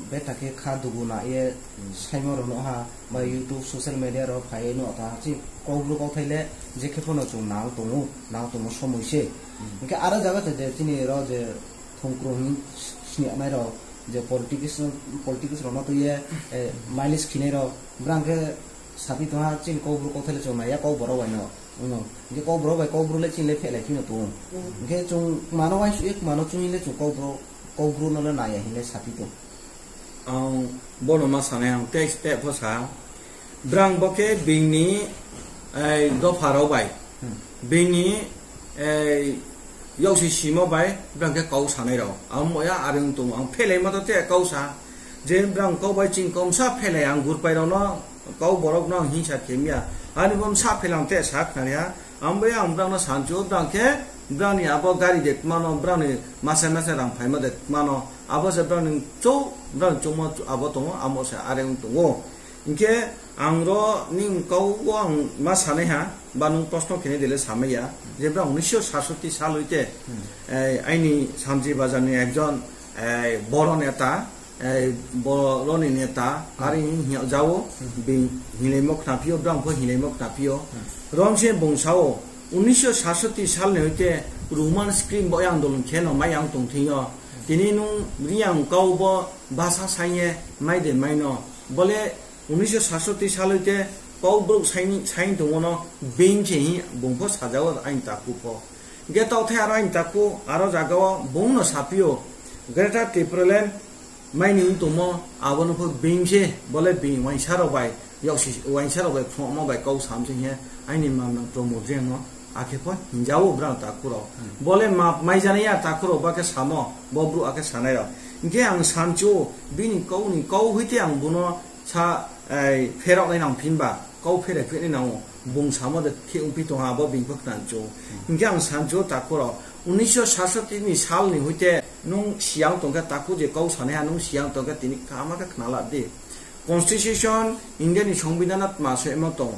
beta khe kha dugu na ye Hmm. saimo rok no ha, ba Hmm. YouTube, social media rok phai ye no ta chi kok bru kok thai le je khe phano chung nang tongo, nang tongo somoi se. Hmm. Hingke aro jaga se je chini ro je thongkrung sini nai rok je politics, politics rok no twi ye, eh, mileage khinai rok brang khe sapi tongha chini kok bru kok thai le chung nai ya kok borok bai no. Ono, hingke kok borok bai kok bru le chini le phelai phino tongo. Hmm. Hingke chung mano uansuk ye mano chungwi le chung kok bru, kok bru no le nai ya hinle sapi tong. Ang bono ma sanai ang tei, tei pho sa. Brang bo khe bini, eh, dopha rok bai. Hmm. Bini, eh, yausi simo bai brang khe kau sanai rok. Ang moya are wng tongo. Ang phelai ma to te kau sa. Je brang kau bai ching kom sa phelai ang gurpai rok no, kau borok no ang hinsa khe mya. Ani bom sa phelang te sa khnari ha. Ang bai ang brang no sanchu brang khe brang ni abo gari de mano, brang ni masa masa rang phaima de mano. Abo se brang ni chou, brang chungma abo tongo, amo se are wng tongo. Hingke ang ro ni kau o ang ma sanai ha, ba nung proshno khenai dele samai ya, je brang unisho satsoti sal hoite, Hmm. eh, aini Samji Bazar ni ekjon, eh, boro neta, eh, boro ni neta, Hmm. ari hinya jao, Hmm. bini hinlai mok na phio, brang pho hinlai mok na phio. Hmm. Rom se bung sao, unisho satsoti sal ni hoite Roman script bo yang dolong kheno mai yang tong thing yo. Hmm. Tini nung riang kau bo basa sanye mai de mai no. Bole unisho satsoti sal hoite kok borok saini, saini tongo no beng khe hi bung pho sajao aini takhuk pho. Hingke tokthai aro aini takhuk aro jaga o bung no sapio Greater Tipraland maini wng tongmo abono pho beng khe bole beng uaingsa rok bai, yausi uaingsa rok bai phunukma bai kok sam se hinkhe aini mam nang Pramod Reang no akhe pho hinjao brang takhuk rok. Hmm. Bole map maijanai ya takhuk rok ba khe samo bo bru akhe sanai rok. Hingke ang sancho bini kok ni kok hoite ang bono sa, ei, pherok nai nang phinba, kau pherai phirnai nango, bung samo de khe ungpi tongha abo bini pho khna cho. Hingke ang sancho takhuk rok, unisho satsoti ni sal ni hoite nung siyang tongkha takhuk je kau sanai ha nung siyang tongkha tini kaham khe khna la di. Constitution, India ni Songbidan a tma soimo tong.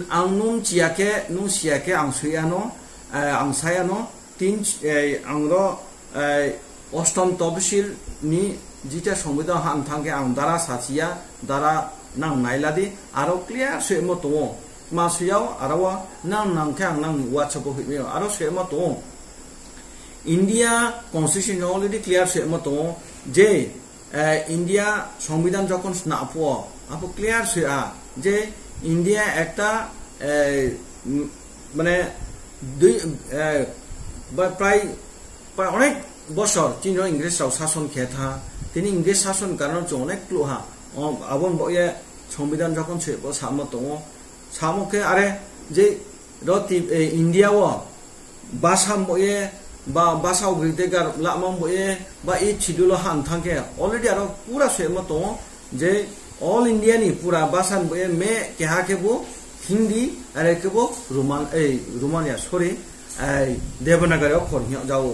Ang nung chiya khe, nung siya khe ang sui ano, eh, ang sai ano, tin, eh, ang ro, eh, ostom toposil ni jita Songbidan han thang khe ang dara sachiya, dara nang nailadi, aro clear soimo tongo. Ma suyao, aro o nang nang khe ang nang WhatsApp o himyo, aro soimo tongo. India Constitution already clear soimo tongo je, eh, India Songbidan jokhon sna phuo, abo clear soya je India ekta, eh, m-, mane dui, eh, ba prai, prai onek bosor chini Ingres rok sason khe tha, tini Ingres sason karno chwng onek kluha. O, aboni bo ye Songbidan jokhon se bo samo tongo, Samo khe are je ro ti, eh, India o basa mboye ba basa ugri de gar lama mboye ba e chidulo han thangkhe already aro pura sema tongo je all India ni pura basa mboye me keha khe bo Hindi are khe bo Roman, eh, Romania, sorry, eh, Devanagari okhor hino jao.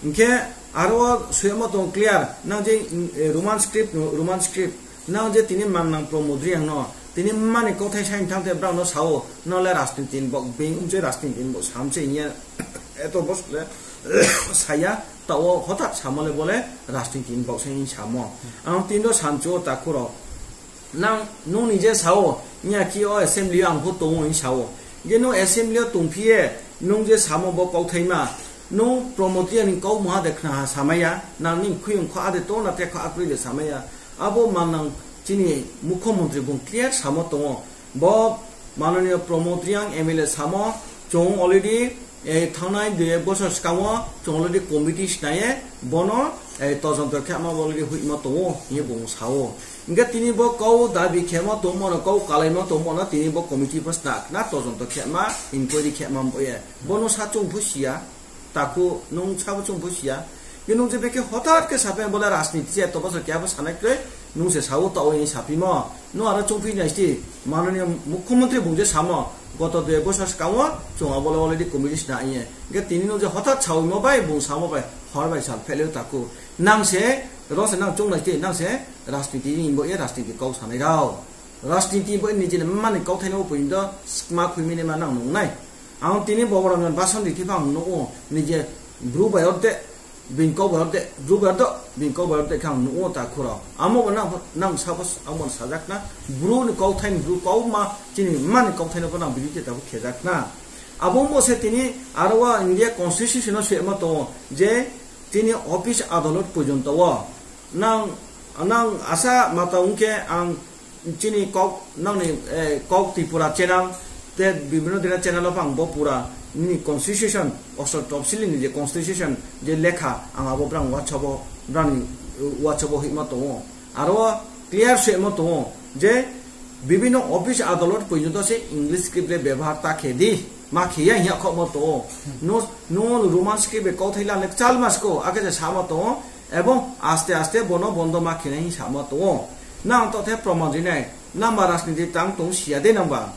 Hinkhe aro sema tong clear nang je, eh, Roman script no, Roman script nang je tini mannang Pramod Reang no, tini mani kothai sain thangte brao no sao, no le rajniti ni bok bing umche rajniti ni bok samche inya eto bos le saya tao hotak samo le bole rajniti ni bok sai samo. Ang tin do sancho ta khuro. Nang nung ni je sao, nya ki o assembly ang pho tongo in sao. Je no assembly o tongphiye, nung je samo bo kothai ma, nung Pramod Reang ni kau maha de khna ha samaya, nang ni khuyung kho ade to na te kho akri de samaya. Abo manang chini mukhyamantri bung clear samo tongo. Bo mananiya Pramod Reang M L A samo chong already, eh, thangnai dui ek bosor swkango chong already committee snaiye bono, eh, todonto khe ma already huima tongo hinwi bung sao. Hingke tini bo kau dabi khema tongmo no, kau kalaima tongmo no tini bo committee bo snak na todonto khema inquiry khema boye. Bono sa chong phu siya. Taku nung sabo chwng bo siya. Nung je beke hotat ke sape bola rajniti se to bosor kya bo sanai kre nung se sao to oi sapimo. No aro chwng phi nai sti mananiya mukhyamantri bung je samo goto dui bosor skamo chwng abo already committee sna iye. Ge tini nung je hotat sao mo bai bung samo bai hor bai sal phele taku. Nang se ro se nang chwng nai sti nang se rajniti ni bo e rajniti kau sanai rao. Rajniti bo nijini mani kauthai no pui do skma khui mini ma nang nung nai. Ang tini Boboranjan Bason di thipha ang nugo, nije bru bai orde, bini kau bai orde, bru bai orde, bini kau bai orde khe ang nugo ta khuro. Amo bo nang, nang suppose ang bo sajak na, bru ni kauthai ni bru kau ma, chini mani kauthai no bo nang bini te tabuk khejak na. Abo mo se tini aro wa India Constitution o se ma to je tini office adalot porjonto o nang, nang asa mata ungke ang chini kok nangni, eh, kok Tripura channel te bibino dina channel o phang bo pura ni constitution osor topsili ni je constitution je lekha ang abo brang WhatsApp o brang ni, uh, WhatsApp o hima tongo aro clear se mo tongo je bibino office adalot porjonto se English script le bebhar ta khe di ma khiya hiya kho mo tongo no no Roman script be kok thaila le chal mas ko ake je sama tongo ebong aste aste bono bondo ma khinai sama tongo. Nang to the proman rinai, nang ba rajniti tang tong siya de nang ba.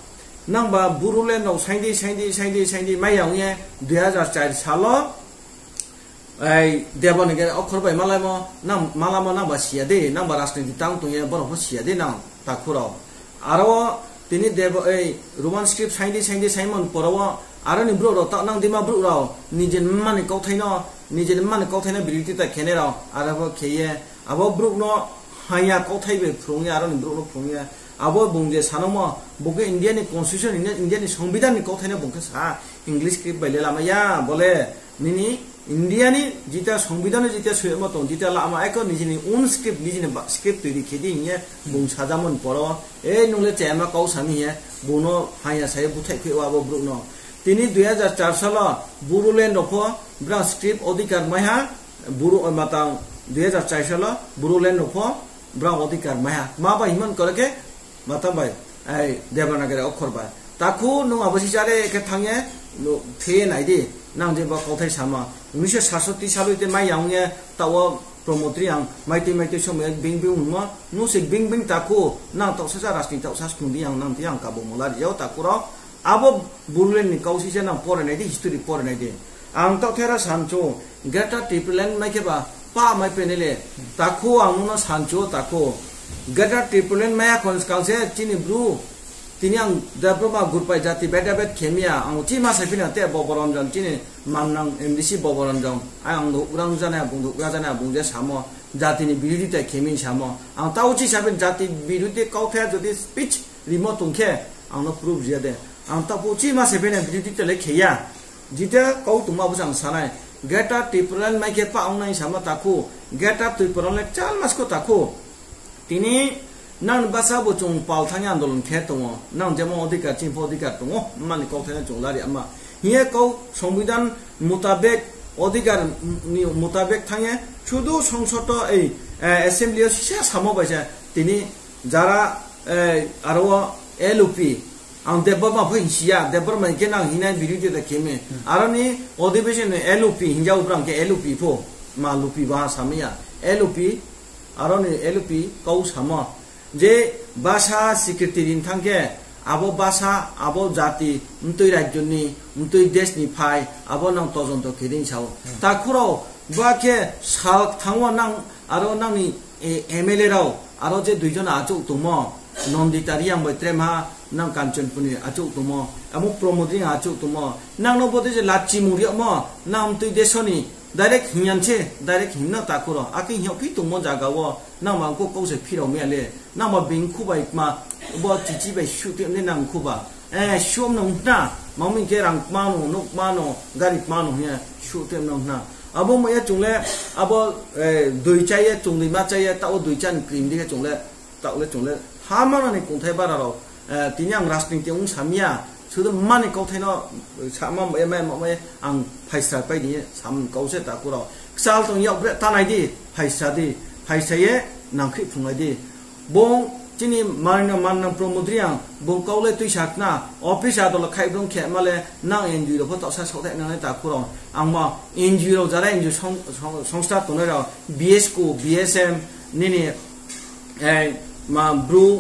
Nang ba Bodoland rok saindi, saindi, saindi, saindi maya wngya dui hajar char salo, ei, Devanagari okhor bai malaimo, nang, malamo nang ba siya de, nang ba rajniti tang tongya borok pho siya de nang, takhurok. Aro tini Deva, ei, Roman script saindi, saindi, saimon poro o, aro ni borok rok ta nang dima borok rok, nijin mani kokthaino, nijin mani kokthaino birothi ta khenai rok, aro bo kheye, abo borok no haya kothai bai phurungya, aro ni borok no phurungya. Abo bung je sanomo, bung khe India ni constitution, India, India ni songbidan ni kothai no bung khe sa, English script bai le lama ya, bole nini India ni jita songbidan ni jita soyama tong, jita lama eko nijini own script, nijini ba-, script twi ri khedi hiye bung sajamon poro, e nung le chayama kau sami hiye, bung no haya sai buthai khe abo borok no. Tini dui hajar char salo Bodoland rok pho bra script odhikar maiha, Buru, eh, matang dui hajar char salo Bodoland rok pho brang odhikar maiha. Ma bai himan kore khe matang bai, ai, Devanagari okhor bai. Takhu nung abo si chare khe thangye, no, the nai di, nang je ba kothai sama. Unisho satsoti salo ite mai yang ye, tawo Pramod Reang, maitwi maitwi somo ek bing bing mo, nung se bing bing takhu, nang toksa sa rajni toksa sung di yang nang ti yang kabo mola ri yao takhu rok. Abo Bodoland ni kau sisa nang pore nai di, history pore nai di. Ang tok thera sancho, Greater Tipraland mai khe ba pa mai penele. Takhu ang no sancho takhu. Greater Tipraland maya khon skang se chini bru. Tini ang Debbarma Gurpai jati beda bet khemia. Ang chi ma sai pina te Boboranjan chini mannang M D C Boboranjan. Ai ang do urang jana bung do ura jana bung je samo. Jati ni birodhi tai khemi samo. Ang tau chi saben jati birodhi kau thera jodi speech rimo tongkhe ang no proof riya de. Ang ta pochi ma se bene bidi tele kheya. Jita kau tuma bo ang sanai. Greater Tipraland mai khe pa ang nai sama takhu. Greater Tipraland le chal mas ko takhu. Tini nang basa bo chung pal thangya andolon khe tongo. Nang jemo odhikar chini pho odhikar tongo. Mani kok thani chung lari ama. Hiye kau songbidan mutabek odhikar ni mutabek thangya. Sudu songsoto ei, eh, assembly o sisa samo baisa. Tini jara, eh, aro L U P, Ang Debbarma pho hinsiya, Debbarma hinkhe nang hinai biruti da keme. Aroni odhibeson ni L O P hinja ubrang ke L O P pho, ma lupi ba samya. L O P, aroni L O P kau samo. Je basa secretary thangke abo basa, abo jati, mtui rajyoni, mtui desni phai, abo nang todonto khe din sao. Takhuro ba khe sal thango nang aro nangni, e, M L A rao, aro je duijon achuk tongmo, Nandita Reang bai tremha, nang Kanchanpurni achuk tongmo, amo Pramod Reang achuk tongmo, nangno bote je lachi muriokmo, nang twi desoni, direct hinyan se, direct hinno takhuro, akhe hinyok phi tongmo jaga o, nang ba kok kok se phirok mia le, nang ba beng khubai ma, bo chichi bai shu te ne nang khuba, eh, shom no hna, mami ke rang mano, nok mano, gari mano hiya, shu te no hna. Abo mo ya chungle, abo, eh, dui chaiye, chungdi ma chaiye, ta o dui chan cream di chungle, ta ole chungle, ha mana ni kunthai bara rok, eh, tini ang rajniti ung samya, sudu mani kauthai no, eh, sama mo ya, ma, ma, ma, ang phaisa pai di, sam kau se takhuro. Ksal tong yak bre tanai di, phaisa di, phaisa ye, nang khri phungai di. Bong chini manna manna Pramod Reang, bong kaule twi sakna, office adolo khai bong khe male, nang N G O rok pho toksa sok thai nang takhuro. Ang ma N G O rok jara N G O song, song, songsta tongnai rok, B S K, B S M, nini, eh, ma bru,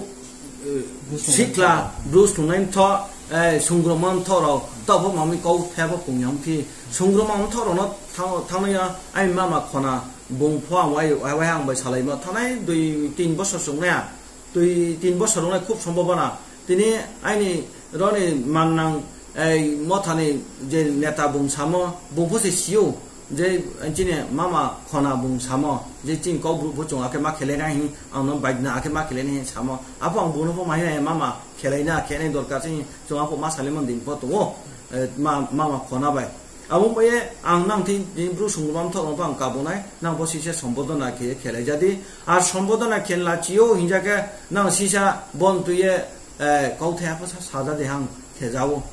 eh, sikla, bru sungnai tho, eh, sungroma tho rok, to pho mami kau the pho pung yang phi. Sungroma tho rok no thang, thang ya, ai mama khona, bung pho ang wai, wai, wai ang bai salai ma, thanai dui tin bosor sung ya. Twi tin bosor wngnai khub sombobona. Tini aini roni mannang, ei, mothani je neta bung samo, bung pho se sio, je chini mama khona bung samo, je chini kok bru pho chwng akhe ma khelai nai hin, ang no baidna akhe ma khelai nai hin samo. Apho ang bung no pho ma hin mama khelai na khe nai dorkar se hin chwng apho ma salai man din pho tongo, eh, ma, mama khona bai. Abo bai ang nang twi, twi bru sung bam thok ang kabonai, nang bo sisa sombodona khe khelai jadi. Ar sombodona khe lachio hinja khe nang sisa bon tuye, eh, kau thaya pha sa, saja de hang khe jao.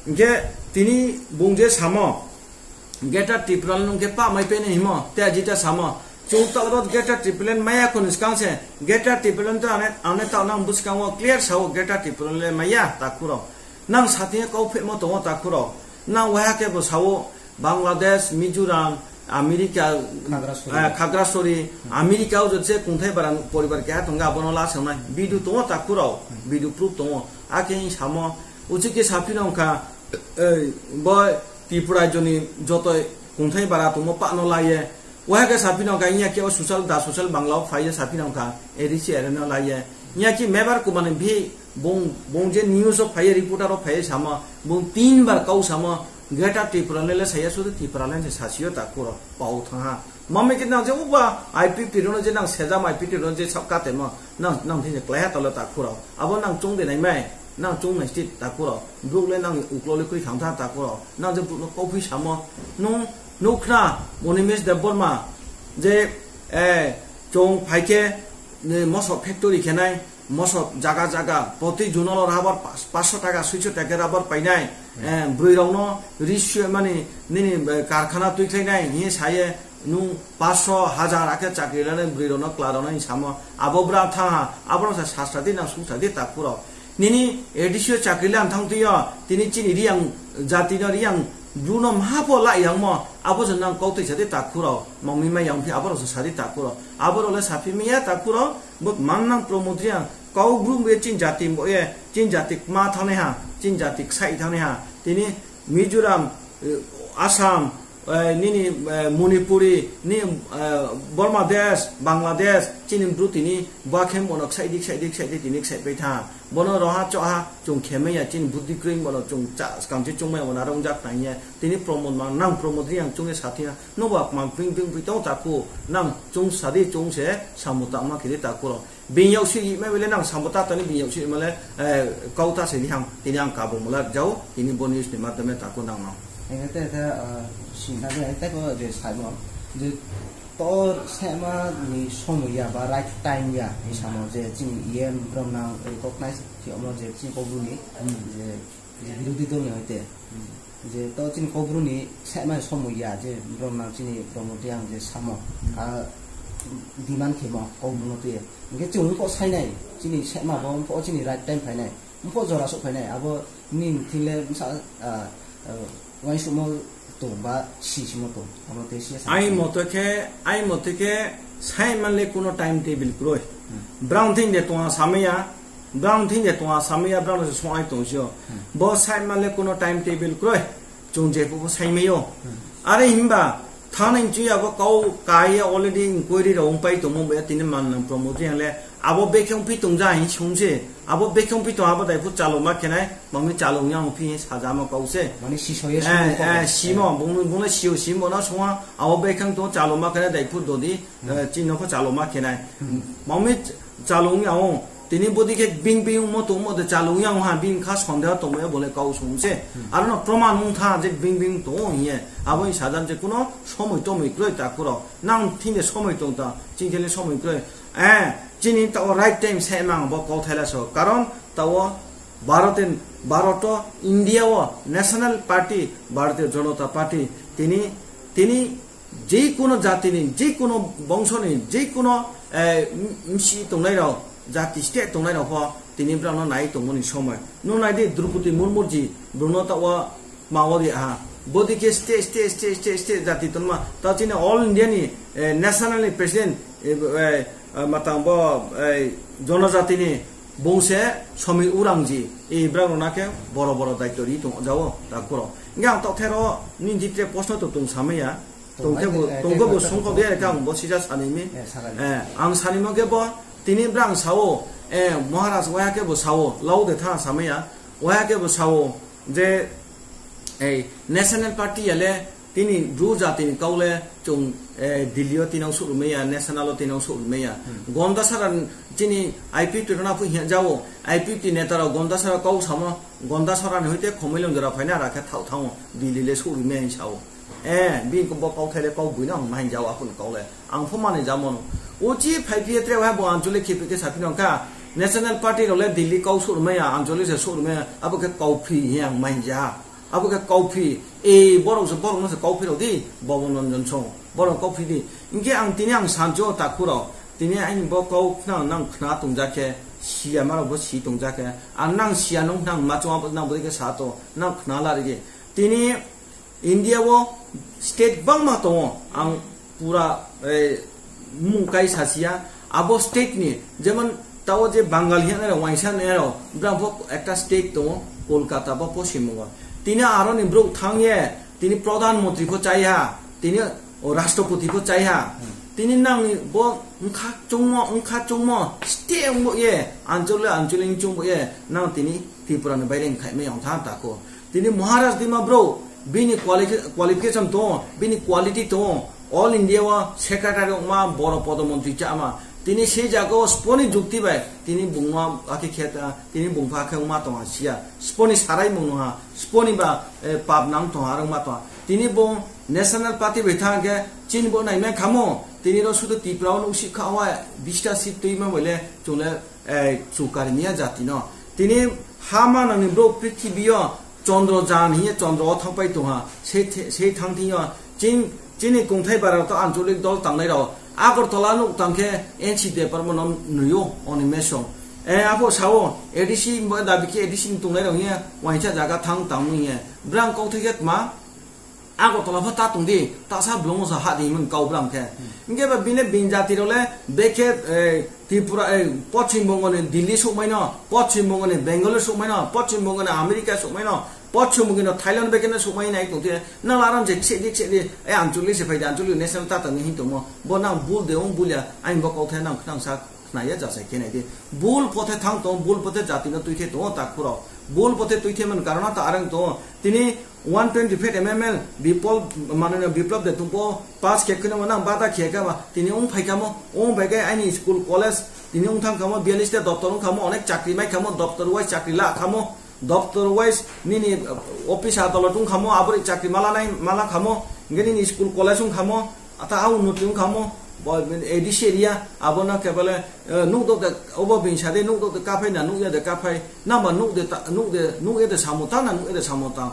Hingke tini bung je samo, Greater Tipraland nung khe pa mai pene himo, te ajita samo. Chung ta rot Greater Tipraland maya khon skang se, Greater Tipraland to ane, ane ta nang buskang o clear sao Greater Tipraland le maya takhuro. Nang sathe kau phe mo tongo takhuro. Nang waha khe bo sao Bangladesh, Mizoram, America, Khagrasori. Eh, Khagrasori, America o je kungthai bara poribar keha tongo, abono la sangnai. Bidu tongo takhuro, bidu proof tongo. Akhe samo, uchi khe saphino wngkha, eh, bo Tripura joni joto kungthai bara tongmo pano laye. Waha khe saphino wngkha, iya khe o social da social Bangla o phaiye saphino wngkha, A D C area no laye. Iya khe mebar kumani bhi bung, bung je news o phaiye, reporter o phaiye sama, bung tin bar kau sama, Greater Tipraland le saya sudu Tipraland se sasio takhuro pau thangha. Mami khe nang je uba I P T rono je nang sejam I P T rono je sab kate ma nang, nang thije klaiha talo takhuro. Abo nang chung de nai mai, nang chung nai stit takhuro. Bruk le nang uklo le kri khang tha takhuro. Nang je bruk no kau phi samo, nung Nukna, Onimesh Debbarma, je, eh, chong phaikhe, eh, mosok factory khenai, mosok jaga jaga, proti junolo rabar pas-, paanch sho taka, soi sho taka rabar painai, eh, bwrwi rokno ri sui mani, nini, eh, karkhana twi khlainai, hinwi saye, nung paanch sho, hajar akhe chakri lanai bwrwi rokno, kla rokno hinwi samo, abo bwrang thangha, abono sa sasra di nang sungsra di takhurok. Nini A D C o chakri le ang thang twi o, tini chini Riyang jati no Riyang bru no maha pho la yang mo, abo se nang kok twi sa di takhuro, mangmi ma yang phi abo rok se sa di takhuro, abo rok le sa phi maya takhuro, bo man nang Pramod Riyang kok bru bo ye chin jati bo ye, chin jati kma thang nai ha, chin jati ksai thang nai ha, tini Mizoram, eh, Assam, eh, nini, eh, Manipuri, ni, eh, Burma Desh, Bangladesh, chini bru tini, ba khe bono ksaidi, ksaidi, ksaidi tini ksai pai tha. Bono roha choha, chung khe maya, chini buddhi kwrwi bono chung cha, skang chi chung maya, bono arong jak tang ya. Tini Pramod mang, nang Pramod Riyang chung ye sa thia, no ba mang ping ping ping tong ta ku, nang chung sa di, chung se, samu tang ma kiri ta ku ro. Bini yag si i ma bele nang sambo ta tani bini yag si i ma le, eh, kau ta se di hang, tini ang kabo mula jau, tini bo news ni madhyame ta ku nang no. Ene te te, eh, sinna de, te ko je sai mo, je tor sema ni somoy ya ba right time ya, ni samo je chini iyem brom nang recognize ki omo je chini kobru ni, je, je birodhi dol ni hoite. Je to chini kok bru ni saimani somoy ya je borok nang chini borok no twi ang je samo, ah, demand khemo kok bru no twi. Hingke chwng kok sainai chini saima bo wngkha o chini right time phainai. Bo jora sok phainai, abo ni thile msa, ah, ah, uansukmo tong ba sisimo tong, abo tei siya sa. Ai moto khe, ai moto khe sai manle kuno time table kroi. Hmm. Brown thing de tonga samaya, brown thing de tonga samaya, brown se songai tong sio. Hmm. Bo sai manle kuno time table kroi. Chwng je phubo sai mayo. Hmm. Are himba, thana inchi abo kau kaya already inquiry rok wngpai tongmo bo tini man nang promote yang le. Abo bekheng pi tong ja hin sung se. Abo bekheng pi tong abo dai phu chalo ma khenai, mami chalo yang phi sajama kau se. Mani si soye Eh, sung eh, ko. Simo, bung, bung le sio simo na sunga, abo bekheng to chalo ma khenai dai phu dodi, Hmm. eh, chino ko chalo ma khenai. Hmm. Mami ch-, chalo yang o. Tini bodi khe bing bing mo tong mo de chalo yang ha bing kha sondeha tong mo bole kau sung se. Hmm. Aro no proman wng tha je bing bing tong o hiye. Abo ni sajam je kuno somoi tomoi kroi ta kuro. Nang thinde somoi tong ta, chini thile somoi kroi. Eh, chini ta o right time se mang bo kau thaila so. Karon ta o Bharat in, Bharat o India o National Party, Bharatiya Janata Party, tini, tini je kuno jati ni, je kuno bongso ni, je kuno, eh, m-, msi tongnai rok, jati state tongnai rok pho, tini brang no nai tongmani somoi. No nai di Draupadi Murmu ji, bruno ta o Maori aha. Bodi khe state, state, state, state, state jati tonma. Ta chini All India ni, eh, national ni president, eh, eh, eh, matang bo, eh, jonojati ni bungse Somir Urangji. Eh, brang rona khe boro boro daityo ri tong jao ta kuro. Nge ang tok thero ni jitre post no to tong samaya. Tong khe bo, eh, tong khe bo eh, sung kok ya ka ang bo sija sani mi. Eh, sakali. Eh, ang sani mo khe bo tini brang sao, eh, Maharaj waya khe bo sao, lau de tha samaya. Waya khe bo sao. Je, ei, National Party ya le, tini Bru jati ni kau le, chung, eh, Delhi o tinang suh rumaya, National o tinang suh rumaya. Hmm. Gonda sara chini I P F T rona phu hiya jao, I P F T neta rok Gonda sara kau samo, Gonda sara ni hoite khomoi long jora phaina rakhe thau thau, Delhi le suh rumaya hin sao. Eh, bini bo kau thai le kau buino ang mahin jao, aphun kau le. Ang pho manwi jamo no. O chi phai phiya tre wahai bo Anchalik khipe khe saphino wngkha. National Party rok le Delhi kau suh rwmaya, Anchalik se suh rwmaya, abo khe kau free he ang manja. Abo khe kau free. E borok se, borok no se kau free rok di, Bobon Ranjan song. Borok kau free di. Hinkhe ang tini ang sancho takhu rok. Tini aini bo kau khna nang khna tongja khe, siya ma rok bo si tongja khe. Ang nang siya nung nang ma chong abo nang bo khe sa to, nang khna la ri di. Tini India o state bangma tongo, ang pura, eh, mung kai sasia, abo state ni, jemon tao je Bangal hiya nero, waisa nero, bra bo ekta state tongo, Kolkata ba Poschim Bongo. Tini aro ni bro thang ye, tini Pradhan Mantri pho chai ha, tini o Rashtrapati pho chai ha. Hmm. Tini nang ni bo wngkha chungmo, wngkha chungmo, state wngbo ye, anchole, anchole wngchungbo ye, nang tini Tripura ni baire wngkhai me yong tha tako. Tini Maharaj Dima bro, bini quali-, qualification tongo, bini quality tongo. All India o secretary wngma, boro podomontri chama. Tini sei jaga o sponi jukti bai, tini bungma akhe khe ta, tini bungpha khe wngma tongha siya. Sponi sarai mung nungha, sponi ba, eh, pap nang tongha, arwngma tongha. Tini bo National Party bai thang khe, chini bo naimai khamo, tini ro sudu Tripura o nung sikha wa, bista seat twi ma bai le, chwng le, eh, chukar miya jati no. Tini ha manang ni bro prithibi o Chandra Jan hiye Chandra o thangpai tongha. Sei the-, sei thang thing yo chin-, chini kungthai bara to ancholik dol tangnai rao. Agartala nuk tang khe N C department no nuyo oni mesong. Eh, apo sao A D C bo dabi khe A D C ni tongnai rao hiye waisa jaga thang tang hiye. Brang kok thai khe ma Agartala pho ta tong di, ta sa blongo sa ha di himon kau bram khe. Hmm. Hingke ba bini bin jati rok le bekhe, eh, Tripura, eh, Poschim Bongo ni Delhi sukmai no, Poschim Bongo ni Bangalore sukmai no, Poschim Bongo ni America sukmai no, Poschim Bongo ni Thailand bekhe no sukmai nai tong te. Nang laram je kse di, kse di, eh, anchuli se phai di, anchuli national ta tang hin tongmo. Bo nang bul de ong bul ya, ain bo kau the nang khnang sa. Khnaya jasai khe nai di. Bul pothe thang tong, bul pothe jati no twi khe tongo takhurok. Bul pothe twi khe man karona ta arang tongo. Tini one twenty-five M M L Bipol, mananiya Biplop de tungpo pass khe kheno nang bata khe kha ba. Tini ong phai kha mo, ong phai khe aini school college, tini ong thang kha mo, bialis ta doptor ong kha mo, onek chakri mai kha mo, doptor wise chakri la kha mo. Doctor wise nini, uh, office adolot wng kha mo, aboni chakri mala nai, mala kha mo, hingke nini school college wng kha mo, ata a unnoti wng kha mo, bo, A D C area, abono kebele, uh, nukdok de, obo bini sade nukdok de kaphai na nukya de kaphai, nangba nuk de ta, nuk de, nukya de samo ta na nukya de samo ta.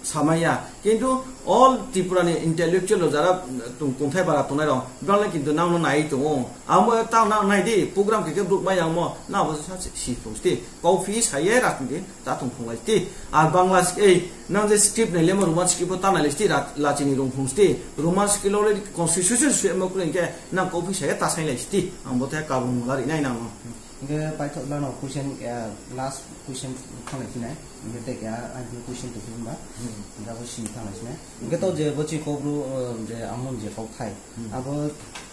Samaya, kintu all Tripura ni intellectual rok jara tung kungthai bara tongnai rok, brang le kintu nang no nai tongo. Amo ta nang nai di, program khe khe bruk mai yang mo, na bo sa si phung sti, coffee sa ye rak di, ta tung phung lai sti. Ar Bangla sk-, ei, nang je script nai le mo Roman script bo ta nai le sti, rak la chini rung phung sti. Roman script lo le constitution su mo kre ke, nang coffee sa ye ta sai lai sti. Ang bo te kabung la ri nai nang no. Hingke paithak dano question, eh, last question thanglai phinai. Hingke tei keha ang question tongphuru ba. Hmm. Hingke abo simi thanglai phinai. Hingke to je bo chini kokbru, eh, je amon je kok thai. Hmm. Abo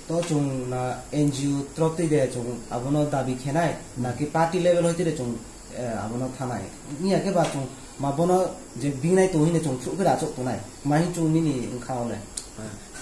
to chwng na N G O troptwi de chwng abono dabi khenai. Hmm. Naki party level hoite de chwng, eh, abono thanai. Wngya khe ba chwng ma bono je bingnai tong hine chwng phuru phuru achuk tongnai. Ma hin chwng nini wngkha ole.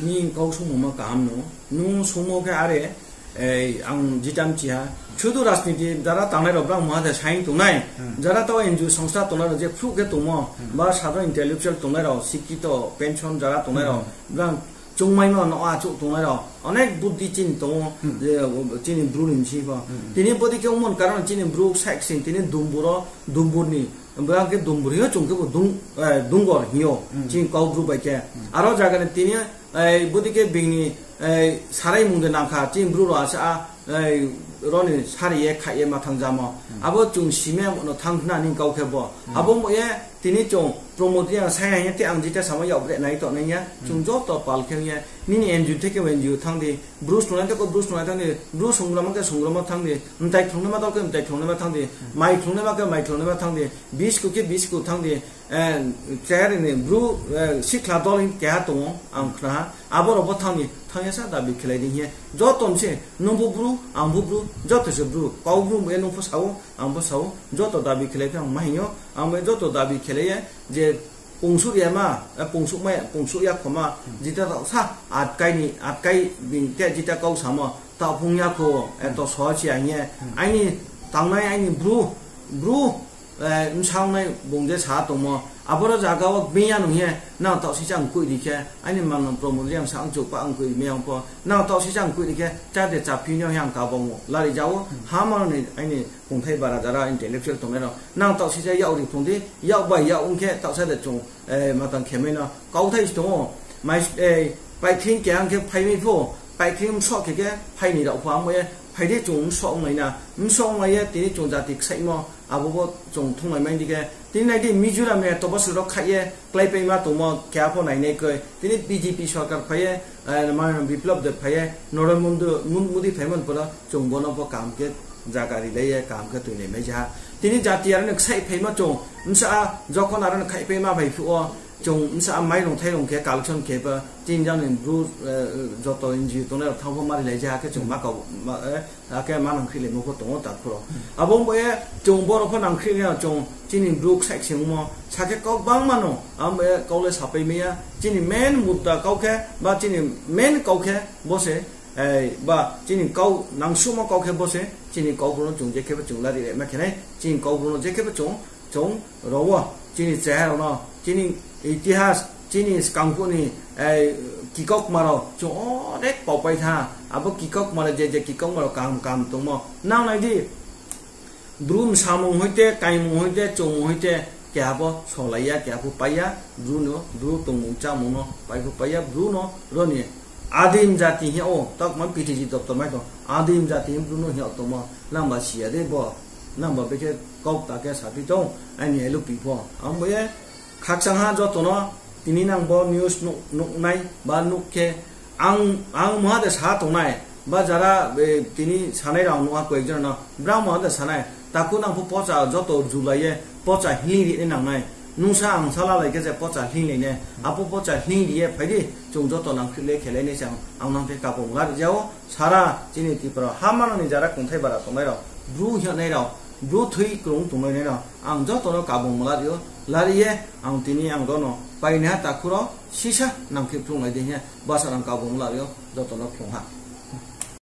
Ni kok songmung ma kaham no. Nung songmo khe are, ei, ang jitam chiha. Sudu rajniti jara tangnai rok brang moha de saing tongnai. Hmm. Jara to N G O songsta tongnai rok je phru khe tongmo. Hmm. Ba sadro intellectual tongnai rok, sikito, pension jara tongnai rok. Hmm. Brang chungmai ma no achuk tongnai rok. Onek buddhi chini tongo, hmm, je chini bru ni si bo. Hmm. Tini bodi khe umon karon chini bru sak sing tini dumburo, dumburni. Bwrang khe Dumbur hino chwng khe bo Dung-, eh, Dungor hino, hmm, chini kok bru bai khe. Hmm. Aro jaga ni tini, eh, bwdike bini, eh, sarai mung de nangkha, chini bru rok asa, eh, roni sari ye khai ye mathang jamo. Hmm. Abo chwng sime no thang khna ni kok khe bo. Hmm. Abo mo ye tini chwng Pramod Reang sai hai te ang jita sama yok re nai to nai ya, hmm, chwng joto pal khe ye, nini N G O theke N G O thang di, Bru sungnai tei ko bru sungnai thang di, bru sungrama khe sungrama thang di, mtai thungnai ma dol khe mtai thungnai ma thang di, mai thungnai ma khe mai thungnai ma thang di, bisku khe bisku thang di, eh, chayar ni bru, eh, sikla dol hin keha tongo, ang khna ha, abo rok bo thang di, thang ya sa dabi khlai di hiya, joto se, nung bo bru, ang bo bru, joto se bru, kau bru, eh, nung pho sao, ang pho sao, joto dabi khlai khe ang ma hinyo, ang bo joto dabi khlai ya, je, pungsuk ya ma, eh, pungsuk ma, pungsuk ya khoma, hmm, jita ta sa, atkai ni, atkai bini te jita kau samo, ta phung ya kho, eh, hmm, to so chi ang ye, hmm, aini tangnai aini bru, bru, eh, msang nai bung je sa tongmo, aboro jaga o bini ya nung ye, na ta si chang kui di khe, aini man Pramod Reang sa ang chuk pa ang kui mi ang po, na ta si chang kui di khe, cha de cha phi nyo yang ka bong lari jao, hmm, ha ma ni aini kungthai bara jara intellectual tongnai rok. Nang taksisa yak ri phung di, yak bai yak wng khe taksa de chwng, eh, matang khe mai no. Kauthai se tongo, mai, eh, paithring keha wng khe phai mai pho, paithring msok khe khe phai ni rok pho, amo ye phai de chwng msok wng lai na. Msok wng lai ye tini chwng jati ksaimo, abo bo chwng thung lai mai di khe. Tini nai di Mizoram ni to bwswk rok khai ye, klai pai ma tongmo keha pho nai nai koi. Tini B J P sorkar phai ye, eh, ma Biplab de phai ye, Narendra Modi, Modi phai man pora chwng bono bo kaham khe jaga rilaiye kaham khe twi naimai jaha. Tini jati aroni ksai phaima chwng, msa a jokhon aroni khai phaima bai phuo, chwng msa a mairung thairung khe collection khe ba tin jani bru, eh, joto N G O tongnai rok thangbo mari lai jaha khe chwng ma kau, ma, eh, hakhe manang khile mugo tongo takhuro. Abo wngbo ye chwng borok pho nang khile chwng chini bru ksai singmo sakhe kok bang mano, amo ye kok le sapai maya chini main mutta kok khe ba chini main kok khe bo se. Ei, ba, chini kau nangsumo kau khe bo se, chini kau bono chwng je khe bo chwng lari rema khenai, chini kau bono je khe bo chwng, chwng rowo, chini cheha rono, chini itihas, chini skangpuni, ei, kikok maro, chwng onek pau pai tha, abo kikok maro je je kikok maro kaham kaham tongmo, nang nai di, Brum samung hoite, kaimung hoite, chongmung hoite, keha bo solaiya, keha bo paiya, bru no, bru tongmung chamung no, pai bo paiya, bru no, roni adim jati hiya o, tak man P T G doptor mai tong, adim jati hiya bru no hiya tongmo, nang ba siya de bo, nang ba bekhe kok ta khe sapi tong, ani elo pi pho, ang bo ye, Khakchang ha jotono tini nang bo news nuk-, nuknai ba nuk khe ang, ang moha de sa tongnai ba jara, eh, tini sanai rok nukha koyek jona no brang moha de sanai takhuk nang pho pocha joto julai ye pocha hling ri nang nai nungsa ang sala lai khe je pocha hling lai ne apo pocha hling ri ye phai di chwng joto nang khri le khelai nai chang ang nang khe kapung lar jao sara chini Tripura ha manani jara kungthai bara tongnai rok bru hiya nai rok bru thwi kwrwng tongnai nai rok. Ang jotono kabung mwla rio, lariye ang tini ang dono paini ha takhuro sisa nangkhe phrung lai de hiya bwsa ang kabung mwla rio jotono phrung ha.